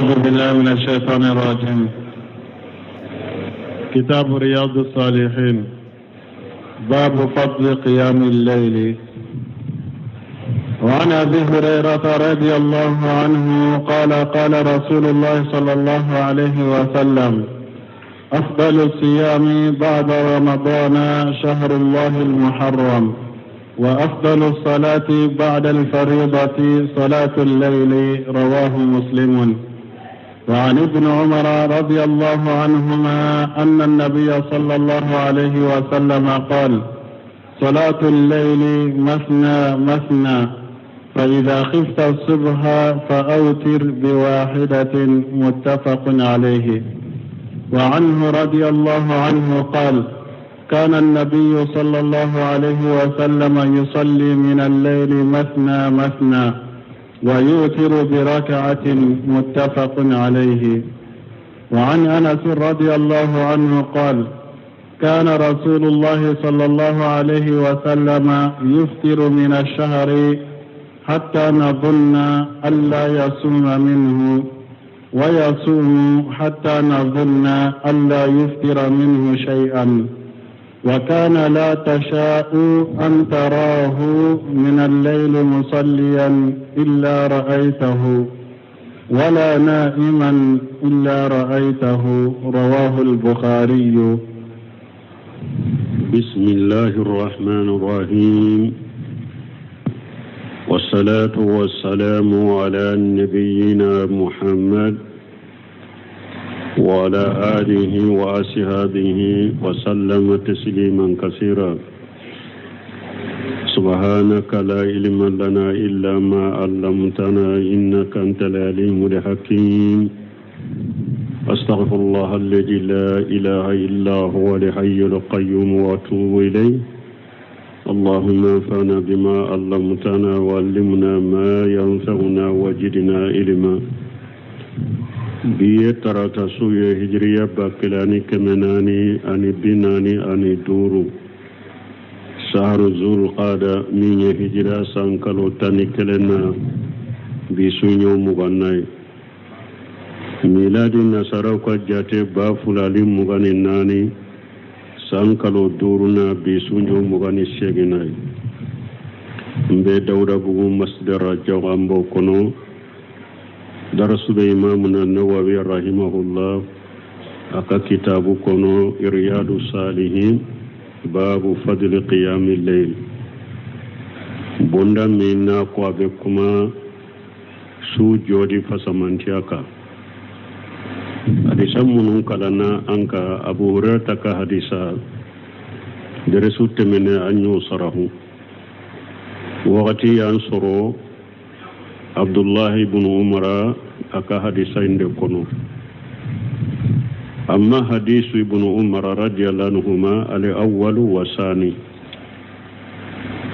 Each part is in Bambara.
أعوذ بالله من الشيطان الرجيم. كتاب رياض الصالحين، باب فضل قيام الليل. وعن أبي هريرة رضي الله عنه قال: قال رسول الله صلى الله عليه وسلم: أفضل الصيام بعد رمضان شهر الله المحرم، وأفضل الصلاة بعد الفريضة صلاة الليل. رواه مسلم. وعن ابن عمر رضي الله عنهما أن النبي صلى الله عليه وسلم قال: صلاة الليل مثنى مثنى، فإذا خفت الصبح فأوتر بواحدة. متفق عليه. وعنه رضي الله عنه قال: كان النبي صلى الله عليه وسلم يصلي من الليل مثنى مثنى ويوتر بركعة. متفق عليه. وعن أنس رضي الله عنه قال: كان رسول الله صلى الله عليه وسلم يفطر من الشهر حتى نظن ألا يصوم منه، ويصوم حتى نظن ألا يفطر منه شيئا، وكان لا تشاء أن تراه من الليل مصليا إلا رأيته، ولا نائما إلا رأيته. رواه البخاري. بسم الله الرحمن الرحيم، والصلاة والسلام على نبينا محمد وعلى آله وأصحابه وسلم تسليما كثيرا. سبحانك لا علم لنا إلا ما علمتنا إنك أنت العليم الحكيم. أستغفر الله الذي لا إله إلا هو الحي القيوم وأتوب إليه. اللهم انفعنا بما علمتنا وعلمنا ما ينفعنا وزدنا علما. Bi ye tarata su ye, hijiriya 1445, sahru Zulqada, min ye hijira san kalo 11 na, bi suɲo 20 na ye. Miladi nasaraw ka jate 2024, san kalo 5 na, bi suɲo 28 na ye. N bɛ Dawudabugu Masjid Rajaw, an b'o kɔnɔ. Darasu bɛ Imamuna Nawawi rahimahullah a ka kitabu kɔnɔ Riyadu Salihin, babu fadli qiyami layl, bonda min n'a ko a bɛ kuma su jɔli fasamantiya kan. Hadisa minnu kalanna an ka, Abu Hurairata ka hadisa, dɛrɛsu tɛmɛnen an y'o sarahu. Wagati y'an sɔrɔ Abdullahi ibn Umara a ka hadisa in de kɔnɔ. Amma hadisu ibn Umara radiyallahu anhuma, ale awwalu wa sani,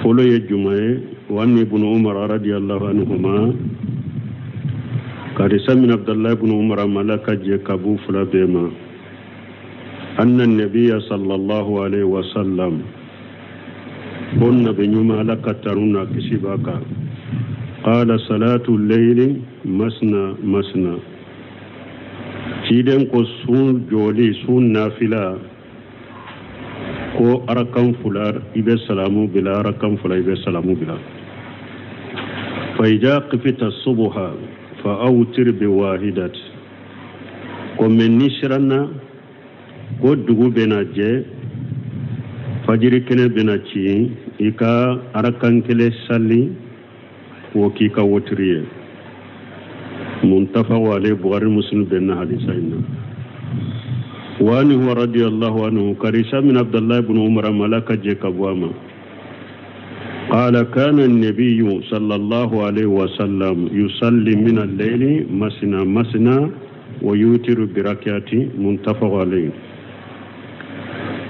fɔlɔ ye juma ye. Wa an ibn Umara radiyallahu anhuma, ka hadisa min Abdullahi ibn Umara mala ka jɛ ka b'u fila bɛɛ ma, anna nabiya sallallahu alaihi wa sallam, ko nabi ɲuman, Ala ka tanu n'a kisi b'a kan, qala salatu leyli masna masna, ciden ko sun jɔli, sun nafila, ko arakan 2 i bɛ salamu bila, arakan 2 i bɛ salamu bila. Fa ida khifta subha fa awtir bi wahidat, ko mɛ ni siranna ko dugu bɛna jɛ, fajiri kɛnɛ bɛna ci, i ka arakan 1 sali, o k'i ka wotiri ye. Muttafaq alayhi, Bukhari Muslim bɛnna hadisa in na. Wa anhu radiyallahu anhu, karisa min Abdullahi ibn Umar mala ka jɛ ka bɔ a ma, qala kana an-nabiyyu sallallahu alayhi wa sallam yusalli min al-layli masna masna wa yutiru bi rak'ati. Muttafaq alayhi.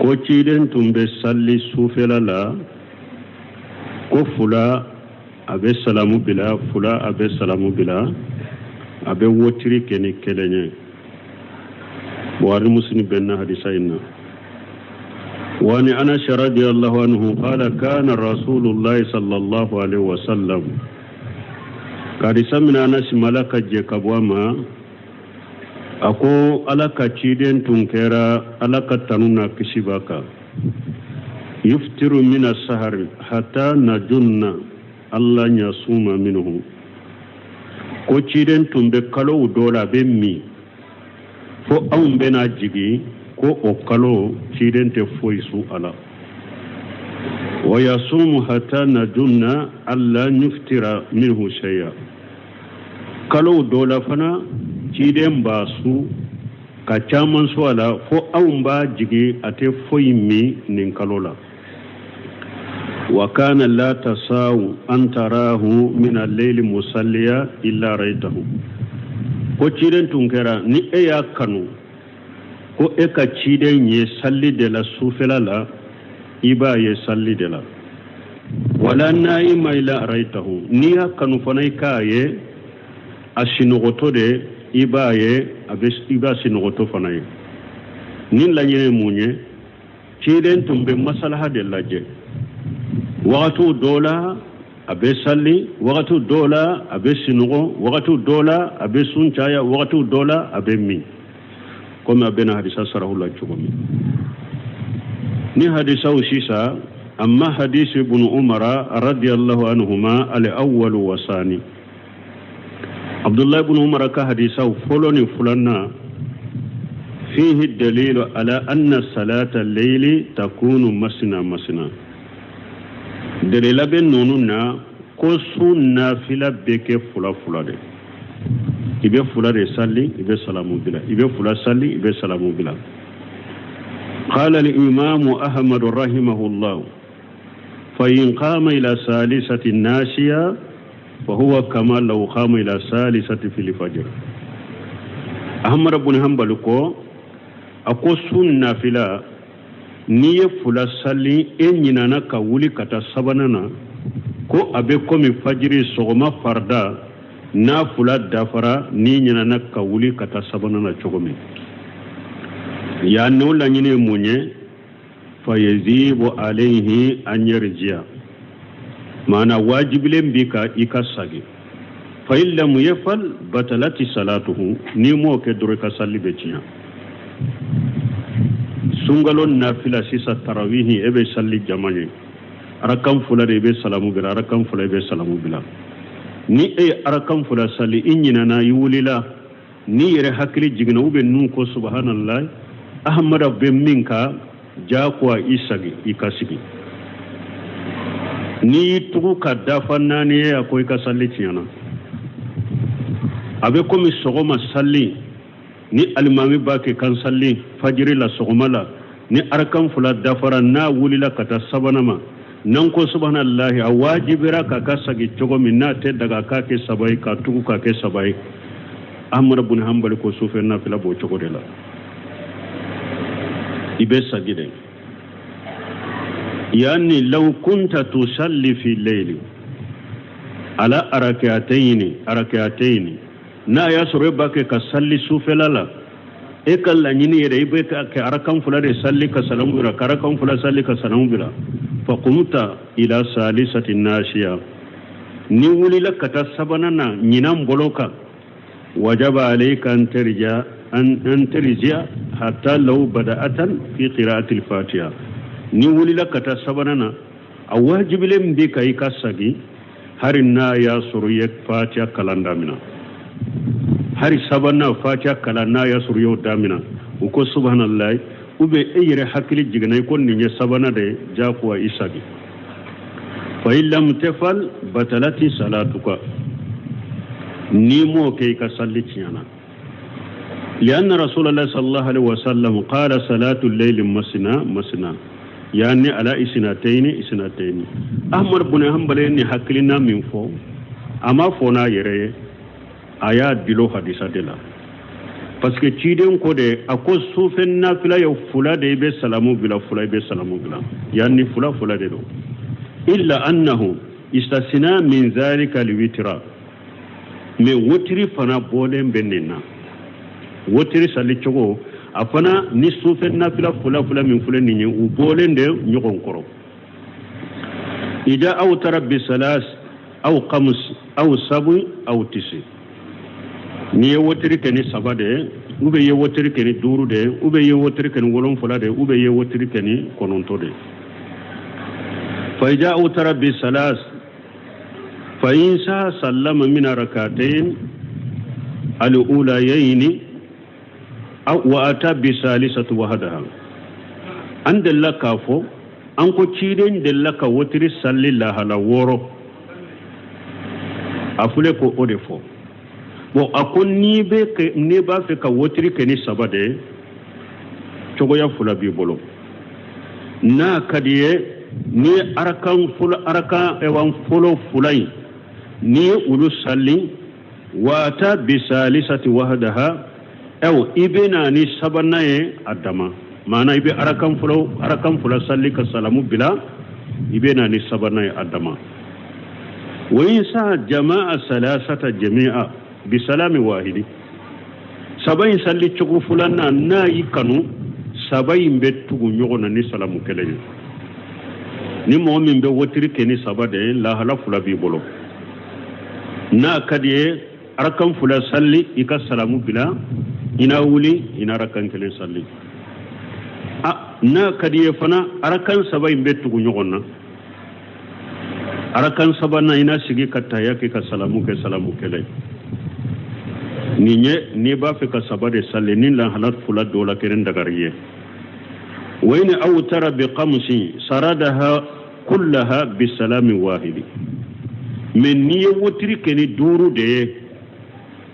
Ko ciden tun bɛ salli sufɛla la, ko 2 a bɛ salamu bila, 2 a bɛ salamu bila, a bɛ wotiri kɛ ni 1 ye. Buhari Muslim bɛnna hadisa in na. Wa ni Anas radiyallahu anhu qala kana Rasulullahi sallallahu alaihi wa sallam, ka hadisa min Anas mala ka jɛ ka bɔ a ma. A ko Ala ka ciden tun kɛra, Ala ka tanu n'a kisi b'a kan, yuftiru mina sahari hata najunna alla yasuma minhu. Ko ciden tun bɛ kalow dɔ la, a bɛ min fo anw bɛna jigi ko o kalo ciden tɛ foyi sun a la. Wa yasumu hata najunna alla yuftira minhu shay'a. Kalow dɔ la fana, ciden b'a sun ka caman sun a la fo anw b'a jigi a tɛ foyi min nin kalo la. Wa kana la tasawu an tarahu min al-layli musalliya illa ra'aytahu. Ko ciden tun kɛra, ni e y'a kanu ko e ka ciden ye salli de la sufɛla la, i b'a ye salli de la. Wala naima illa ra'aytahu. N'i y'a kanu fana i k'a ye a sinɔgɔtɔ de, i b'a ye a bɛ, i b'a sinɔgɔtɔ fana ye. Nin laɲini ye mun ye? Ciden tun bɛ masalaha de lajɛ. Wagatiw dɔw la a bɛ sali, wagatiw dɔw la a bɛ sinɔgɔ, wagatiw dɔw la a bɛ sun caya, wagatiw dɔw la a bɛ min, komi a bɛna hadisa sarahu la cogo min. Ni hadisaw sisan, amma hadisi ibn Umara radiyallahu anhuma al awwal wa sani, Abdullah ibn Umar ka hadisaw fɔlɔ ni filanan, fihi dalilu ala anna salata al-layli takunu masina masina. Dalila bɛ ninnu na ko sun nafila bɛ kɛ fila fila de. I bɛ fila de sali, i bɛ salamu bila, i bɛ fila sali, i bɛ salamu bila. قال الإمام أحمد رحمه الله: فإن قام إلى ثالثة ناسيا فهو كما لو قام إلى ثالثة في الفجر. أحمد بن حنبل ko a ko sun nafila, n'i ye fila sali, e ɲinana ka wuli ka taa sabanan na, ko a bɛ komi fajiri sɔgɔma farida n'a fila dafara, n'i ɲinana ka wuli ka taa sabanan na cogo min. Yan n'o laɲini ye mun ye? Fayajibu alayhi an yarji'a, maana wajibilen bi ka i ka sagi. Fa in lam yafal batalati salatuhu. N'i m'o kɛ dɔrɔn, i ka sali bɛ tiɲɛ. Sunkalo nafila sisan, tarawihi, e bɛ sali jama ye, arakan fila de, i bɛ salamu bila, arakan fila, i bɛ salamu bila. Ni e ye arakan fila sali, i ɲinana, i wulila, n'i yɛrɛ hakili jiginna, u bɛ nun ko subhanallah, Ahamada bɛ min kan, jagoya i sagi, i ka sigi. N'i y'i tugu ka dafa naani ye, a ko i ka sali tiɲɛna. A bɛ komi sɔgɔma sali, ni alimami b'a kɛ kan sali fajiri la sɔgɔma la, ni arakan fila dafara, n'a wulila ka taa sabanan ma, n'an ko subhanallahi, a wajibira k'a ka sagi cogo min, n'a tɛ daga k'a kɛ saba ye, k'a tugu k'a kɛ saba ye. Ahmad bun Hanbali ko sufɛ nafila b'o cogo de la, i bɛ sagi de. Yani law kunta tusalli fi layli ala arakatayni arakatayni, n'a y'a sɔrɔ e b'a kɛ ka sali sufɛla la, e ka laɲini yɛrɛ i bɛ ka kɛ arakan fila de sali ka salamu bila, ka arakan fila sali ka salamu bila, fa kumta ila salisati nasiya, ni wulila ka taa sabanan na ɲinan bolo kan, wajaba alayka an tarja an tarji'a hatta law bada'atan fi qira'ati al-fatiha. Ni wulila ka taa sabanan na, a wajibilen bɛ ka i ka sagi, hari n'a y'a sɔrɔ i ye fatiha kalan damina, hari sabanan fatiha kalan, n'a y'a sɔrɔ i y'o damina, u ko subhanallah, ou bien e yɛrɛ hakili jiginna i ko nin ye sabanan de ye, jagoya i sagi. Fa in lam tafal batalati salatuka. N'i m'o kɛ, i ka sali tiɲɛna. لأن رسول الله صلى الله عليه وسلم قال صلاة الليل مثنى مثنى، يعني على اثنتين اثنتين. أحمد بن حنبل ni hakilina min fɔ, a ma fɔ n'a yɛrɛ ye, a y'a dilo hadisa de la, parce que ciden ko de, a ko sufɛ nafila ye fila de, i bɛ salamu bila, fila, i bɛ salamu bila, yani fila fila de don. Illa annahu istasina min zalika alwitra, mais wotiri fana bɔlen bɛ nin na. Wotiri sali cogo, a fana ni sufɛ nafila fila fila min filɛ nin ye, u bɔlen de ɲɔgɔn kɔrɔ. Ida awtara bisalas aw khams aw sabu aw tisi, n'i ye wotiri kɛ ni saba de ye. Ou bien i ye wotiri kɛ ni duuru de ye, ou bien i ye wotiri kɛ ni wolonfila de ye, ou bien i ye wotiri kɛ ni kɔnɔntɔn de ye. Fa iza awtara bi salas fa in sa sallama min rakatayn al ulayayni aw wa ata bi salisati wahdaha. An delila k'a fɔ an ko ciden delila ka wotiri salli lahala wɔɔrɔ, a filɛ ko o de fɔ. Bon, a ko n'i bɛ n'i b'a fɛ ka wotiri kɛ ni saba de ye, cogoya fila b'i bolo. N'a ka di ye, n'i ye arakan fɔlɔ, arakan ɛwan fɔlɔ fila in, n'i ye olu salli, wa ata bisalisati wahdaha, ɛw i bɛ na ni sabanan ye a dama. Maana i bɛ arakan fɔlɔ, arakan fila salli ka salamu bila, i bɛ na ni sabanan ye a dama. Wa in sa jama'a salasata jami'a bisalami wahidi, saba in salli cogo filanan, n'a y'i kanu, saba in bɛ tugu ɲɔgɔn na ni salamu kelen ye. Ni mɔgɔ min bɛ wotiri kɛ ni saba de ye, lahala fila b'i bolo. N'a ka di ye, arakan fila salli, i ka salamu bila, i na wuli, i na arakan kelen salli. A n'a ka di ye fana, arakan saba in bɛ tugu ɲɔgɔn na. Arakan sabanan, i na sigi ka taya kɛ ka salamu kɛ salamu kelen. Nin ye n'i b'a fɛ ka saba de salli, ni lahala fila dɔ la kelen dagari ye. Wa in awtara bi khamsin saradaha kullaha bisalami wahidi. Mais n'i ye wotiri kɛ ni duuru de ye,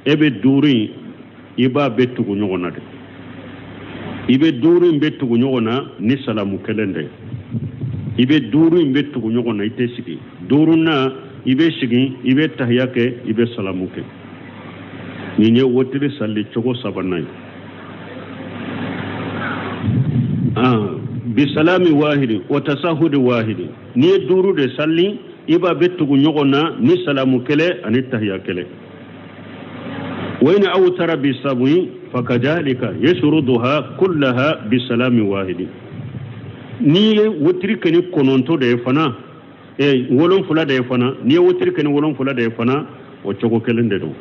e bɛ duuru in, i b'a bɛɛ tugu ɲɔgɔn na de. I bɛ duuru in bɛɛ tugu ɲɔgɔn na ni salamu kelen de ye. I bɛ duuru in bɛɛ tugu ɲɔgɔn na, i tɛ sigi. Duurunan, i bɛ sigi, i bɛ tahiya kɛ, i bɛ salamu kɛ. Nin ye wotiri salli cogo sabanan ye. Bisalami wahidi wa tasahudi wahidi. N'i ye duuru de salli, i b'a bɛɛ tugu ɲɔgɔn na ni salamu kelen ani tahiya kelen. Wa in awtara bi sab'i fakadhalika yasruduha kullaha bisalami wahidi. N'i ye wotiri kɛ ni kɔnɔntɔn de ye fana, wolonfila de ye fana, n'i ye wotiri kɛ ni wolonfila de ye fana, o cogo kelen de don.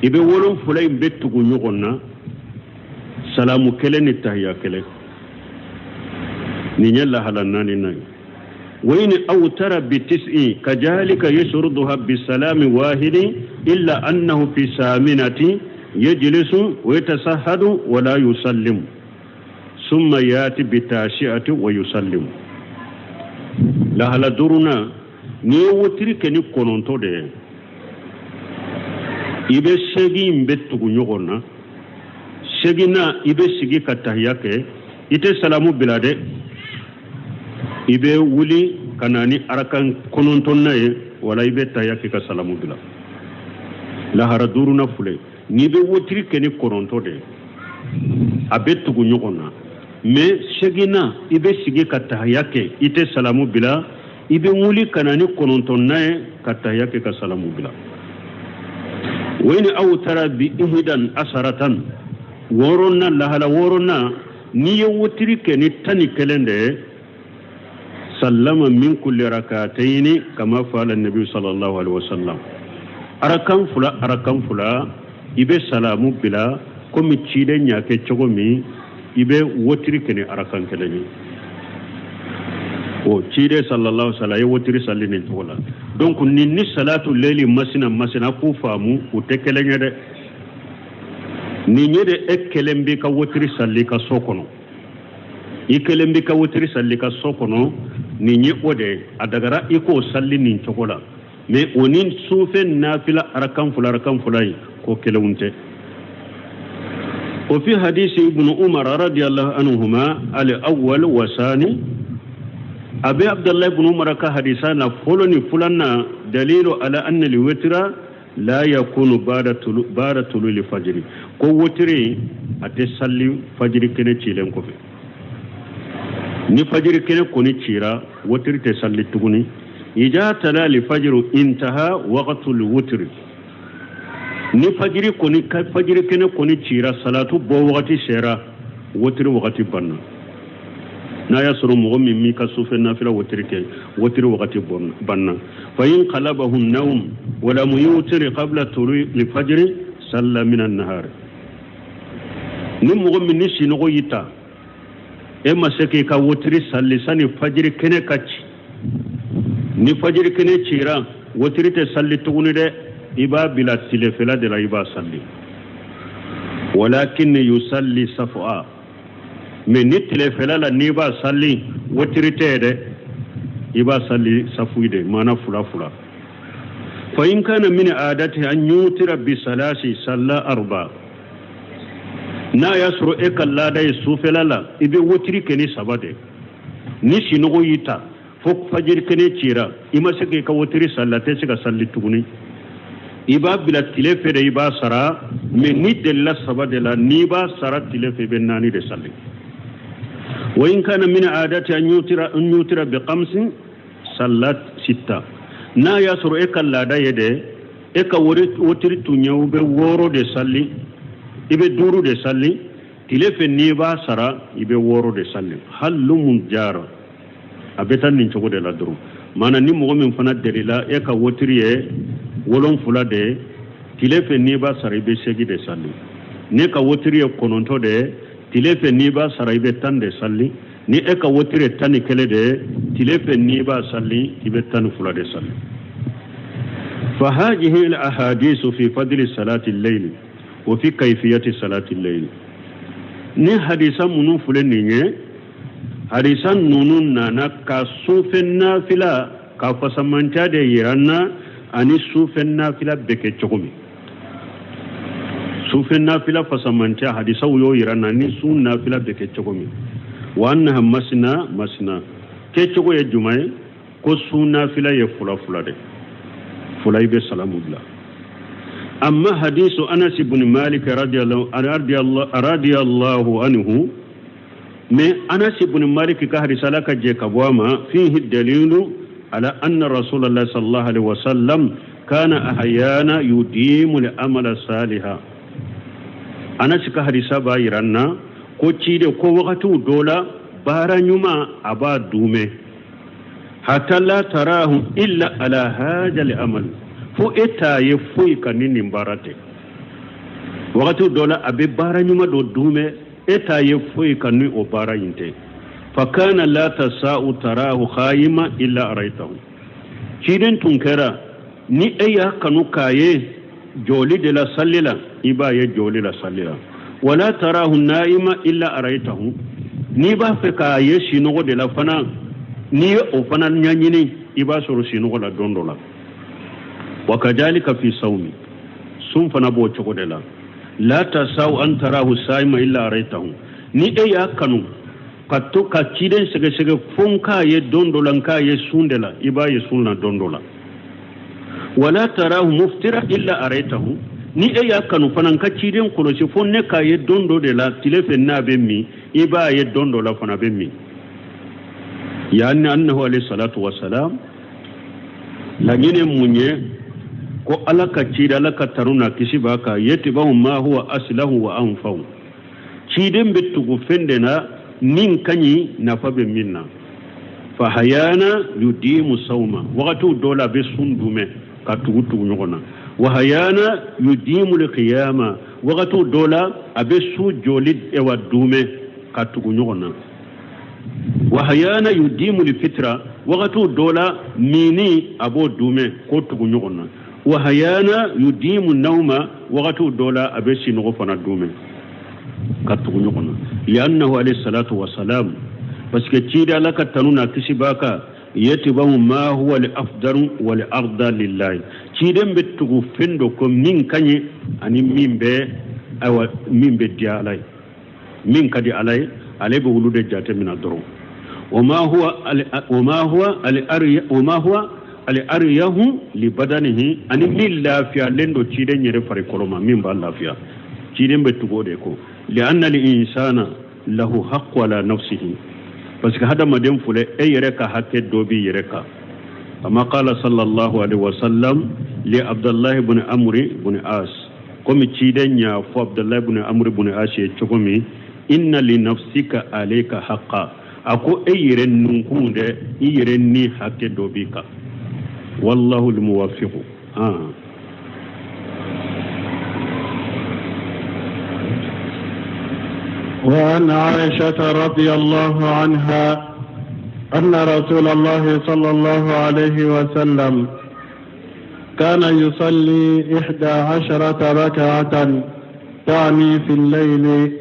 I bɛ wolonfila in bɛɛ tugu ɲɔgɔn na salamu kelen ni tahiya kelen. Nin ye lahala naaninan ye. Wa in awtara bi tis'i kadhalika yasruduha bisalami wahidi illa annahu fi saminati yajlisu wa yatasahhadu wa la yusallimu summa yati bi tashi'ati wa yusallimu. Lahala duurunan, n'i ye wotiri kɛ ni kɔnɔntɔn de ye, i bɛ seegin in bɛɛ tugu ɲɔgɔn na. Seeginnan, i bɛ sigi ka tahiya kɛ, i tɛ salamu bila dɛ. I bɛ wuli ka na ni arakan kɔnɔntɔnnan ye, wala i bɛ tahiya kɛ ka salamu bila. Lahara duurunan filɛ, n'i bɛ wotiri kɛ ni kɔnɔntɔn de ye, a bɛ tugu ɲɔgɔn na. Mais seeginnan, i bɛ sigi ka tahiya kɛ, i tɛ salamu bila, i bɛ wuli ka na ni kɔnɔntɔnnan ye ka tahiya kɛ ka salamu bila. Wa in awtara bi ihdan asaratan, wɔɔrɔnan, lahala wɔɔrɔnan, n'i ye wotiri kɛ ni 11 de ye, sallama min kulli rakatayni kama fa'ala nabi sallallahu alaihi wasallam. Arakan fila, arakan fila, i bɛ salamu bila komi ciden y'a kɛ cogo min. I bɛ wotiri kɛ ni arakan kelen ye. O ciden sallallahu alaihi wasallam ye wotiri salli nin cogo la. Donc nin ni salatu leli masina masina, k'u faamu, u tɛ kelen ye dɛ. Nin ye de, e kelen b'i ka wotiri salli ka so kɔnɔ, i kelen b'i ka wotiri salli ka so kɔnɔ, nin ye o de ye. A dagara i k'o salli nin cogo la. Mais o ni sufɛ nafila arakan fila, arakan fila ye, ko kelenw tɛ. O fi hadisi ibn Umar radiyallahu anhuma al awwal wa sani, a bɛ Abdullahi ibn Umar ka hadisa na fɔlɔ ni filanan, dalilu ala anna al witra la yakunu ba'da tulu ba'da tululi fajiri, ko wotiri a tɛ salli fajiri kɛnɛ cilen kɔfɛ. Ni fajiri kɛnɛ kɔni cira, wotiri tɛ salli tuguni. Ija tala li fajiru intaha waqtul wutri. Ni fajiri kɔni ka fajiri kɛnɛ kɔni cira, salatu bɔ wagati sera, wotiri wagati banna. N'a y'a sɔrɔ mɔgɔ min m'i ka sufɛ nafila wotiri kɛ, wotiri wagati banna. Fa in qalabahu nawm wa lam yutiri qabla tulu'i fajri salla min an-nahar. Ni mɔgɔ min ni sinɔgɔ y'i ta, e ma se k'i ka wotiri salli sani fajiri kɛnɛ ka ci. Ni fajiri kɛnɛ cira, wotiri tɛ salli tuguni dɛ, i b'a bila tilefɛla de la, i b'a salli. Walakin yusalli safa, mais ni tilefɛla la n'i b'a salli, wotiri tɛ dɛ, i b'a salli safu de, maana fila fila. Fa in kana min adati an yutira bi salasi salla arba. N'a y'a sɔrɔ e ka laada ye sufɛla la, i bɛ wotiri kɛ ni saba de. Ni sinɔgɔ y'i ta fo fajiri kɛnɛ cira, i ma se k'i ka wotiri salli, a tɛ se ka salli tuguni, i b'a bila tile fɛ de, i b'a sara. Mais n'i delila saba de la, n'i b'a sara tile fɛ, i bɛ naani de salli. Wa in kana min adati an yutira bi khamsin sallat sitta. N'a y'a sɔrɔ e ka laada ye de, e ka wotiri tun ye u bɛ wɔɔrɔ de salli, i bɛ duuru de salli tile fɛ, n'i b'a sara, i bɛ wɔɔrɔ de salli. Hallumu jara, a bɛ taa nin cogo de la dɔrɔn. Maana ni mɔgɔ min fana delila e ka wotiri ye wolonfila de ye, tile fɛ n'i b'a sara, i bɛ seegin de salli. N'e ka wotiri ye kɔnɔntɔn de ye, tile fɛ n'i b'a sara, i bɛ 10 de salli. Ni e ka wotiri ye 11 de ye, tile fɛ n'i b'a salli, i bɛ 12 de salli. فهذه الأحاديث في فضل صلاة الليل وفي كيفية صلاة الليل. Ni hadisa minnu filɛ nin ye, hadisa ninnu nana ka sufɛ nafila ka fasamanca de yira n na, ani sufɛ nafila bɛ kɛ cogo min. Sufɛ nafila fasamanca, hadisaw y'o yira n na, ni sun nafila bɛ kɛ cogo min. Wa annaha masna masna, kɛcogo ye jumɛn ye? Ko sun nafila ye fila fila de, fila, i bɛ salamu bila. Amma hadisu Anas ibn Malik radiyallahu anhu, mais Anas ibn Malik ka hadisa, Ala ka jɛ ka bɔ a ma, fihi dalilu ala anna Rasulallah sallallahu alaihi wasallam kana ahyana yudimu al-amala saliha. Anas ka hadisa b'a yira n na ko ciden ko wagatiw dɔ la, baara ɲuman a b'a duumɛ, hatta la tarahu illa ala hada al-amal, fo e t'a ye foyi ka ni nin baara tɛ. Wagati dɔ la, a bɛ baara ɲuman dɔ duumɛ, e t'a ye foyi ka ni o baara in tɛ. Fa kana la tasa'u tarahu khayima illa araitahu. Ciden tun kɛra ni e y'a kanu k'a ye jɔli de la salli la, i b'a ye jɔli la salli la. Wala tarahu naima illa araitahu. N'i b'a fɛ k'a ye sinɔgɔ de la fana, n'i ye o fana ɲɛɲini, i b'a sɔrɔ sinɔgɔ la don dɔ la. Wa kadhalika fi sawmi, sun fana b'o cogo de la. La tasaw an tarahu saima illa araitahu. Ni e y'a kanu ka to ka ciden sɛgɛsɛgɛ fo n k'a ye don dɔ la, n k'a ye sun de la, i b'a ye sun na don dɔ la. Wala tarahu muftira illa araitahu. Ni e y'a kanu fana n ka ciden kɔlɔsi fo ne k'a ye don dɔ de la tile fɛ n'a bɛ min, i b'a ye don dɔ la fana bɛ min. Yani annahu alayhi salatu wassalam, laɲini mun ye? Ko Ala ka ciden, Ala ka tanu na kisi b'a kan, yetibahu ma huwa aslahu wa anfahu. Ciden bɛ tugu fɛn de na min ka ɲi, nafa bɛ min na. Fa hayana yudimu sawma, wagatiw dɔ la a bɛ sun dumɛ ka tugu tugu ɲɔgɔn na. Wa hayana yudimu alqiyama, wagatiw dɔ la a bɛ su jɔli ewa dumɛ ka tugu ɲɔgɔn na. Wa hayana yudimu lifitra, wagatiw dɔ la mini a b'o dumɛ k'o tugu ɲɔgɔn na. Wa hayana yudimu nauma, wagatiw dɔ la a bɛ sinɔgɔ fana dumɛ ka tugu ɲɔgɔn na. Liannahu alayhi salatu wasalam, parce que ciden, Ala ka tanu na kisi b'a kan, yetibahu ma huwa li afdalu wa li arda lillahi. Ciden bɛ tugu fɛn dɔ ko min ka ɲi, ani min bɛ, ayiwa, min bɛ diya Ala ye, min ka di Ala ye, ale bɛ olu de jate minɛ dɔrɔn. Wama huwa al aryahu li badanihi, ani min lafiyalen don ciden yɛrɛ farikolo ma, min b'a lafiya, ciden bɛ tugu o de ko. Lianna al insana lahu haqqu ala nafsihi, parce que hadamaden filɛ, e yɛrɛ ka hakɛ dɔ b'i yɛrɛ kan. Kama qala sallallahu alaihi wasallam li Abdullah ibn Amr ibn As, komi ciden y'a fɔ Abdullah ibn Amr ibn As ye cogo min: inna li nafsika alayka haqqa. A ko e yɛrɛ nunkun dɛ, i yɛrɛ ni hakɛ dɔ b'i kan. Wallahu almuwaffiqu. Ah. وعن عائشة رضي الله عنها أن رسول الله صلى الله عليه وسلم كان يصلي 11 ركعة تعني في الليل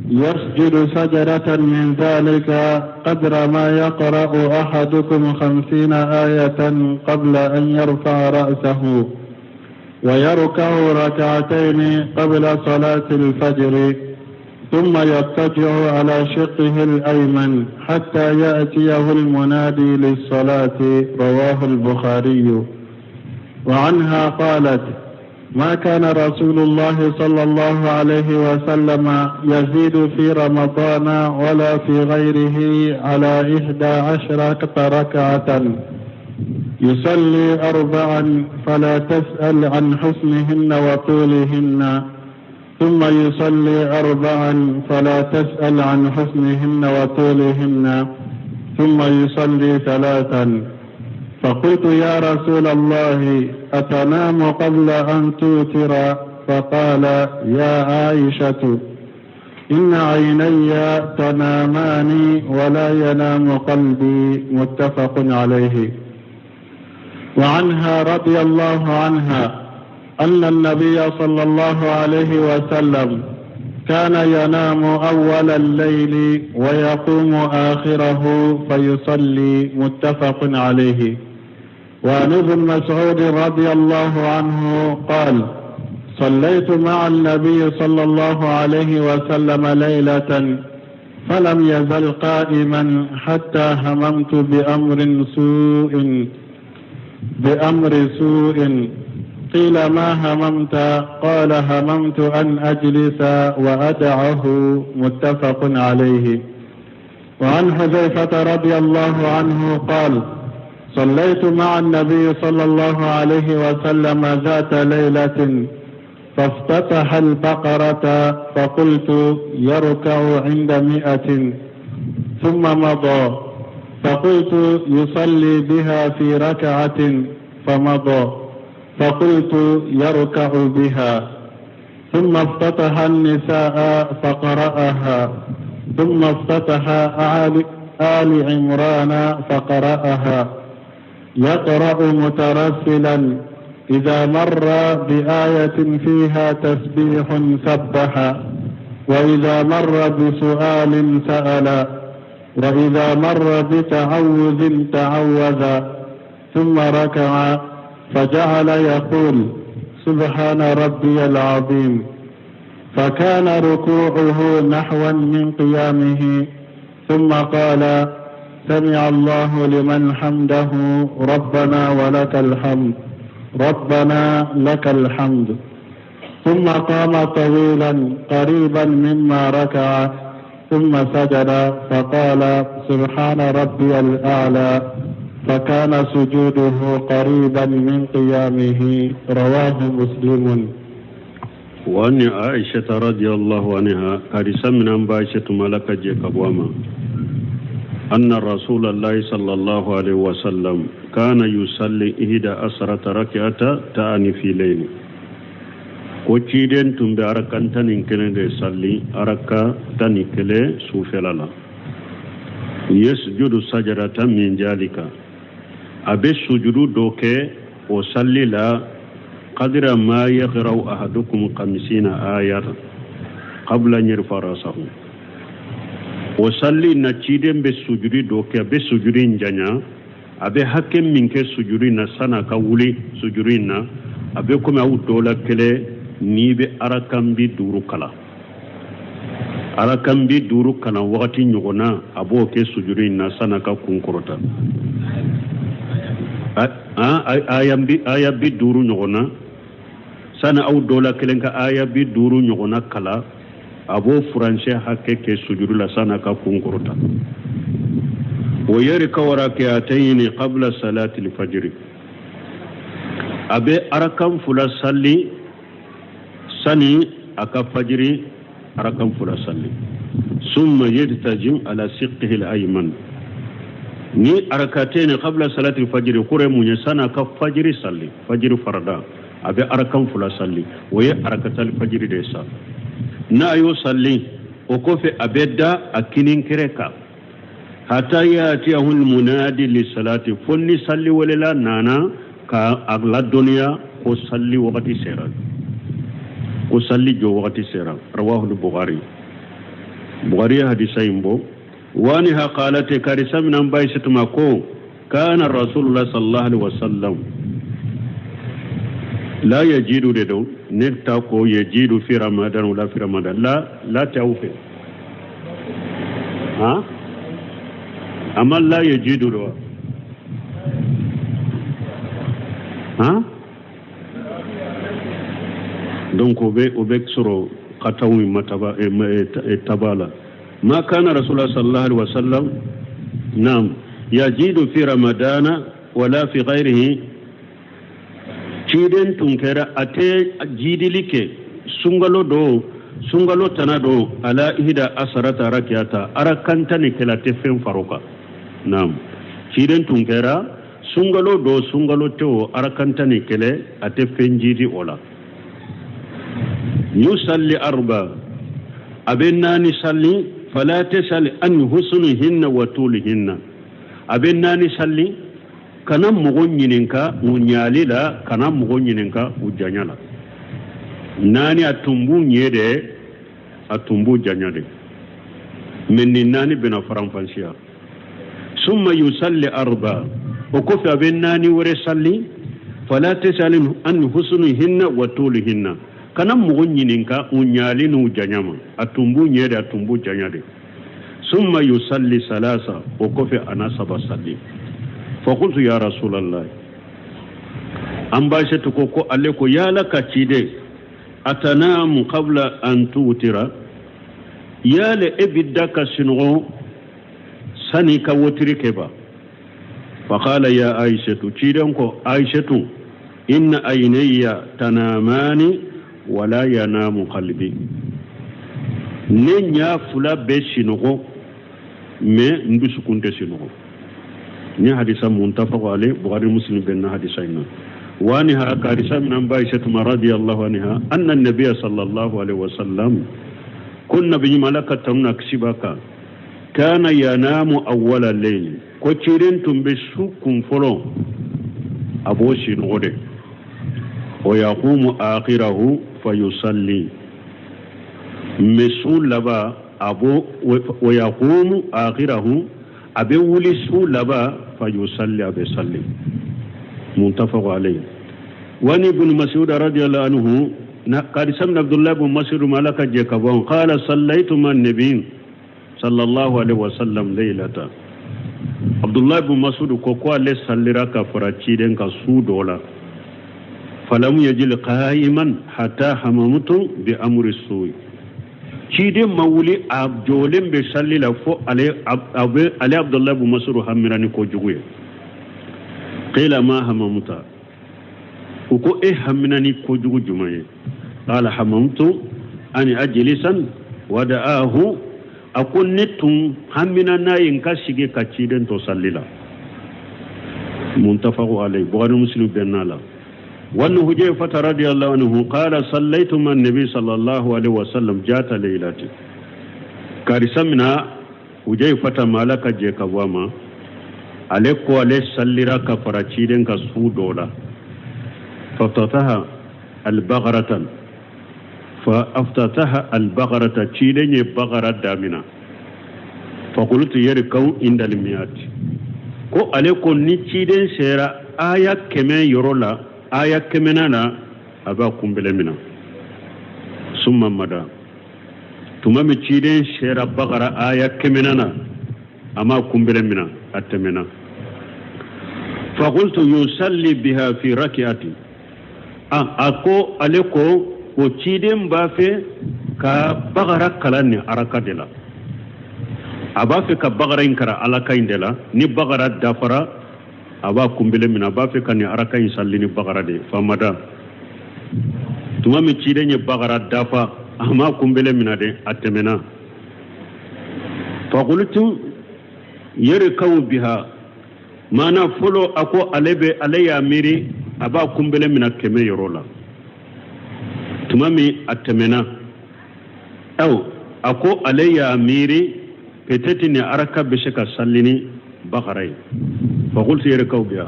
يسجد سجدة من ذلك قدر ما يقرأ أحدكم 50 آية قبل أن يرفع رأسه ويركع ركعتين قبل صلاة الفجر ثم يضطجع على شقه الأيمن حتى يأتيه المنادي للصلاة. رواه البخاري. وعنها قالت: ما كان رسول الله صلى الله عليه وسلم يزيد في رمضان ولا في غيره على 11 ركعة، يصلي 4 فلا تسأل عن حسنهن وطولهن، ثم يصلي 4 فلا تسأل عن حسنهن وطولهن، ثم يصلي 3. فقلت: يا رسول الله، أتنام قبل أن توتر؟ فقال: يا عائشة، إن عيني تنامان ولا ينام قلبي. متفق عليه. وعنها رضي الله عنها أن النبي صلى الله عليه وسلم كان ينام أول الليل ويقوم آخره فيصلي. متفق عليه. وعن ابن مسعود رضي الله عنه قال: صليت مع النبي صلى الله عليه وسلم ليلة فلم يزل قائما حتى هممت بأمر سوء. قيل: ما هممت؟ قال: هممت أن أجلس وأدعه. متفق عليه. وعن حذيفة رضي الله عنه قال: صليت مع النبي صلى الله عليه وسلم ذات ليلة فافتتح البقرة فقلت: يركع عند 100، ثم مضى، فقلت: يصلي بها في ركعة، فمضى، فقلت: يركع بها، ثم افتتح النساء فقرأها، ثم افتتح آل عمران فقرأها، يقرأ مترسلا، إذا مر بآية فيها تسبيح سبح، وإذا مر بسؤال سأل، وإذا مر بتعوذ تعوذ، ثم ركع فجعل يقول: سبحان ربي العظيم، فكان ركوعه نحوا من قيامه، ثم قال: سمع الله لمن حمده، ربنا ولك الحمد، ربنا لك الحمد، ثم قام طويلا قريبا مما ركع، ثم سجد فقال: سبحان ربي الأعلى، فكان سجوده قريبا من قيامه. رواه مسلم. وأن عائشة رضي الله عنها حديث من عائشة ملك جيكابواما أن رسول الله صلى الله عليه وسلم كان يصلي 11 ركعة تعني في ليل. Ko ciden tun bɛ arakan 11 de salli, araka 11 sufɛla la. Yesjudu sajadatan min jalika, a bɛ sujudu dɔ kɛ o salli la, qadra ma yaqra'u ahadukum 50 ayatan qabla an yarfa rasahu. O salli na ciden bɛ sujudi dɔ kɛ, a bɛ sujudi in janya, a bɛ hakɛ min kɛ sujudi na san'a ka wuli sujudi in na, a bɛ komi aw dɔ la kelen n'i bɛ arakan 50 kalan. Arakan 50 kalan wagati ɲɔgɔn na, a b'o kɛ sujudi in na san'a ka kun kɔrɔta. Aya 50 ɲɔgɔn na, sani aw dɔ la kelen ka aya 50 ɲɔgɔn na kalan, a b'o furancɛ hakɛ kɛ sujudi la san'a ka kun kɔrɔta. O yarka'u rak'atayni qabla salati al-fajr, a bɛ arakan 2 salli sani a ka fajiri arakan 2 salli. Summa yadtajim ala siqqihi al-ayman, ni arakatayni qabla salati al-fajr kɔrɔ ye mun ye? Sani a ka fajiri salli, fajiri farada, a bɛ arakan 2 salli, o ye arakatal fajiri de ye sa. N'a y'o salli, O kɔfɛ a bɛ da a kininkɛrɛ kan hata yatiyahu almunadi lisalati, fo ni salli welela nana ka a ladɔnniya ko salli wagati sera, ko salli jɔ wagati sera. Rawahu bukhari. Bukhari ye hadisa in bɔ. Wa anha qalat, karisa mina an ba Aisatu ma ko kana rasulullah sallallahu alaihi wasallam la yajidu de don ne ta ko yajidu fi ramadan wala fi ramadan la la tɛ aw fɛ ha amma la yajidu do ha. Donc o bɛ sɔrɔ kataw mataba taba la. Ma kana rasulullah sallallahu alaihi wasallam naam yajidu fi ramadana wala fi ghairihi. Ciden tun kɛra a tɛ jidili kɛ sunkalo do, sunkalo tana do, ala ihda asarata rakiyata, arakan 11 tɛ fɛn faro kan. Naam, ciden tun kɛra sunkalo do, sunkalo tɛ o, arakan 11 a tɛ fɛn jidi o la. Yusalli arba, a bɛ naani salli. Fala tasal an husnihinna wa tulihinna. A bɛ naani salli, kana mɔgɔ ɲininka u ɲali la, kana mɔgɔ ɲininka u janya la. Naani a tun b'u ɲɛ de, a tun b'u janya de, mɛ nin naani bɛna faranfasiya. Summa yusalli arba, o kɔfɛ a bɛ naani wɛrɛ salli. Fala tasal an husnihinna wa tulihinna, kana mɔgɔ ɲininka u ɲali n'u janya ma. A tun b'u ɲɛ de, a tun b'u janya de. Summa yusalli salasa, o kɔfɛ a na saba salli. Fakultu ya rasulallah, an ba Aisatu ko ale ko yala ka ciden atanamu qabla an tutira, yala e bi da ka sunɔgɔ sani ka wotiri kɛ ba? Faqala ya Aishatu, ciden ko Aishatu, inna aynayya tanamani wala yanamu qalbi. Ne ɲa fila bɛ sinɔgɔ, mais n dusukun tɛ sinɔgɔ. Ni hadisa muntafaqu alayh, Bukhari Muslim bɛnna hadisa in na. Wa anha, ka hadisa min an ba Aishatu ma radiyallahu anha, anna nabiyya sallallahu alaihi wasallam, ko nabi ɲuman, Ala ka tanu na kisi b'a kan, kana yanamu awwala layli, ko ciden tun bɛ su kun fɔlɔ a b'o sinɔgɔ de, wa yaqumu akhirahu fayusalli, mais su laban a b'o, wa yaqumu akhirahu, a bɛ wuli su laban, fayusalli, a bɛ salli. Muntafaqu alayhi. Wa an ibn Mas'ud radiyallahu anhu, hadisa min Abdullah ibn Mas'ud ma, Ala ka jɛ ka bɔ, qala sallaytu ma nabi sallallahu alaihi wasallam laylata. Abdullah ibn Mas'ud ko ale sallira ka fara ciden ka su dɔ la. Falam yajil qa'iman hatta hamamtu bi amri su'i. Ciden ma wuli a jɔlen bɛ salli la fo ale Abdullah ibn Mas'ud hamira ni kojugu ye. Qila ma hamamuta, u ko e hamina ni kojugu jumɛn ye? Qala hamamtu an ajlisan wada'ahu. A ko ne tun hamina n'a ye n ka sigi ka ciden to salli la. Muntafaqu alayhi, Bukhari Muslim bɛnna la. وأن حذيفة رضي الله عنه قال صليت مع النبي صلى الله عليه وسلم ذات ليلة. Karisa mina Hujayfata ma, Ala ka jɛ ka bɔ a ma, ale ko ale sallira ka fara ciden ka su dɔ la. Faftataha albagaratan, fa aftataha albagarata, ciden ye bagara damina. Fakultu yarkau inda almiyati, ko ale ko ni ciden sera aya 100 yɔrɔ la, aya kɛmɛna na, a b'a kunbɛlɛ mina. Summa mada, tuma min ciden sera bagara aya kɛmɛna na, a m'a kunbɛlɛ mina, a tɛmɛna. Fakultu yusalli biha fi rakiati. A ko ale ko o ciden b'a fɛ ka bagara kalan nin araka de la, a b'a fɛ ka bagara in kara alaka in de la. Ni bagara dafara, a b'a kunbele minɛ, a b'a fɛ ka nin araka in salli ni bagara de. Famada, tuma min ciden ye bagara dafa, a m'a kunbele minɛ dɛ, a tɛmɛna. Fakultu yarkau biha, maana fɔlɔ a ko ale bɛ ale y'a miiri a b'a kunbele minɛ 100 yɔrɔ la. Tuma min a tɛmɛna, aw A ko ale y'a miiri peut-être nin araka bɛ se ka sali ni bakara ye. Fakultu irkau biha.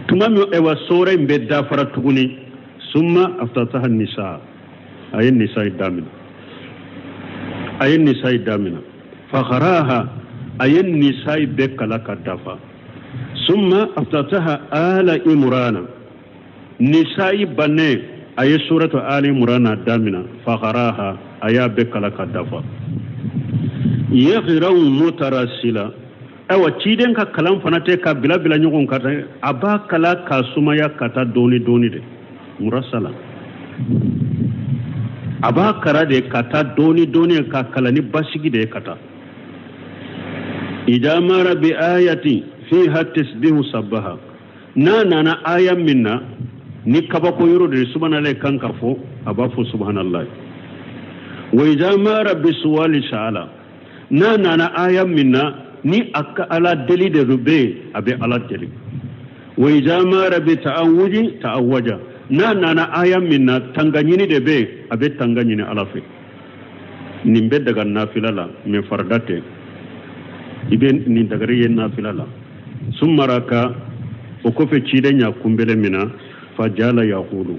Tuma min ayiwa sora in bɛ dafara tuguni, summa aftataha nisa, a ye nisayi damina, a ye nisayi damina, fakaraha, a ye nisayi bɛɛ kalan ka dafa. Summa aftataha ala imurana, nisayi bannen a ye suratu ali imurana damina, fakaraha, a y'a bɛɛ kalan ka dafa. Yakirau mutarasila, ayiwa ciden ka kalan fana tɛ ka bila bila ɲɔgɔn kan dɛ, a b'a kalan ka sumaya ka taa dɔɔni dɔɔni de, murasala, a b'a kalan de ka taa dɔɔni dɔɔni, ka kalan ni basigi de ye ka taa. Ida mara bi ayati fiha tasbihu sabaha, n'a nana aya min na ni kabako yɔrɔ de ye subhanallah kan ka fɔ, a b'a fɔ subhanallah. Wa ida mara bi suwali sa'ala, n'a nana aya min na ni a ka ala deli de bɛ yen, a bɛ ala deli. Wa iza mara bi ta'awuji ta'awaja, n'a nana aya min na tanga ɲini de bɛ yen, a bɛ tanga ɲini ala fɛ. Nin bɛ daga nafila la, mais farida tɛ. I bɛ nin dagari ye nafila la. Summa raka, o kɔfɛ ciden y'a kunbele mina, fa jala yaqulu.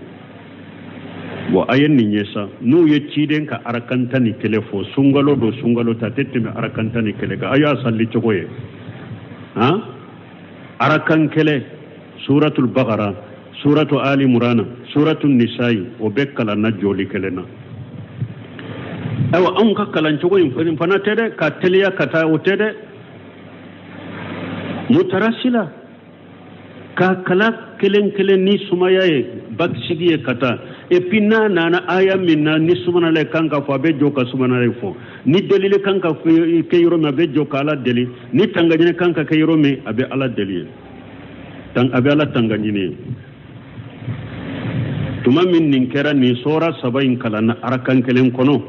Bon, a ye nin ye sa, n'u ye ciden ka arakan 11 fɔ, sunkalo don, sunkalo ta tɛ tɛmɛ arakan 11 kan. A y'a sali cogo ye han, arakan kelen, suratul bakara, suratu ali murana, suratul nisayi, o bɛ kalan na jɔli kelen na. Ayiwa, anw ka kalan cogo in fana tɛ dɛ, ka teliya ka taa, o tɛ dɛ. Mutarasila, k'a kala kelen kelen ni sumaya ye, basigi ye ka taa. Et puis n'a nana aya min na ni subhanallah kan ka fɔ, a bɛ jɔ ka subhanallah fɔ. Ni delili kan ka kɛ yɔrɔ min, a bɛ jɔ ka ala deli. Ni tangaɲini kan ka kɛ yɔrɔ min, a bɛ ala deli ye, a bɛ ala tangaɲini ye. Tuma min nin kɛra, nin sɔra saba in kalanna arakan kelen kɔnɔ,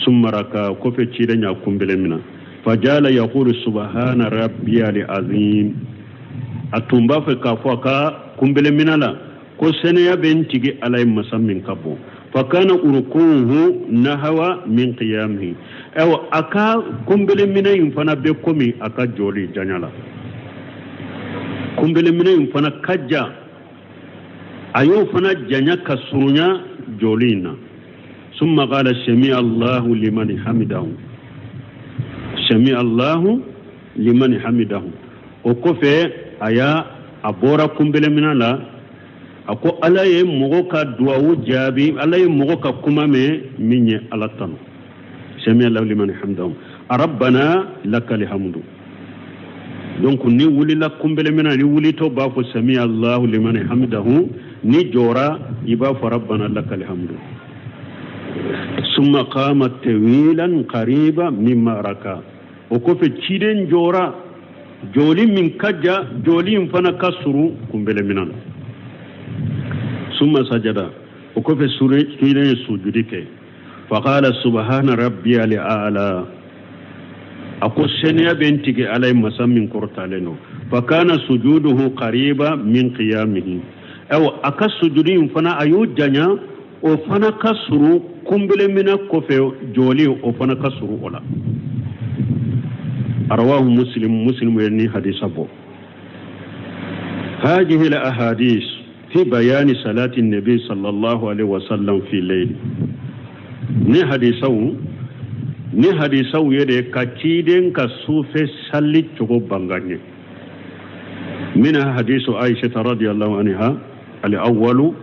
summa raka, kɔfɛ ciden y'a kunbele mina, fajala yaqulu subhana rabbiyal azim. A tun b'a fɛ k'a fɔ a ka kunbele mina la ko sɛnɛya bɛ n tigi ala ye masa min ka bon. Fakana urukuhu nahawa min qiyamihi, ayiwa a ka kunbele minɛ in fana bɛ komi a ka jɔli janya la. Kunbele minɛ in fana ka jan, a y'o fana janya ka surunya jɔli in na. Summa qala sami allahu liman hamidahu, sami allahu liman hamidahu. O kɔfɛ a y'a a bɔra kunbeleminɛ la, a ko ala ye mɔgɔ ka duwawu jaabi, ala ye mɔgɔ ka kuma mɛn min ye ala tanu. Sami allahu liman hamidahu, rabbana lakal hamdu. Donc ni wulila kunbeleminɛ, ni wulitɔ b'a fɔ sami allahu liman hamidahu, ni jɔra i b'a fɔ rabbana lakal hamdu. Summa qama tawilan qariba mimma raka, o kɔfɛ ciden jɔra jɔli min ka jan, jɔli in fana ka surun kunbeleminɛ la. Summa sajada, o kɔfɛ ciden ye sujudi kɛ. Faqala subhana rabbiyal a'la, a ko sɛnɛya bɛ n tigi ala ye masa min kɔrɔtalen don. Fakana sujuduhu qariba min qiyamihi, ayiwa a ka sujudi in fana a y'o janya, o fana ka surun kunbeleminɛ kɔfɛ jɔli, o fana ka surun o la. Rawahu muslim, muslim ye ni hadisa bɔ. Hadihi al ahadis fi bayani salati nabi sallallahu alaihi wasallam fi layl, ni hadisaw, ni hadisaw ye de ka ciden ka sufɛ sali cogo bangan ye. Minha hadisu aisha radiyallahu anha al awwalu,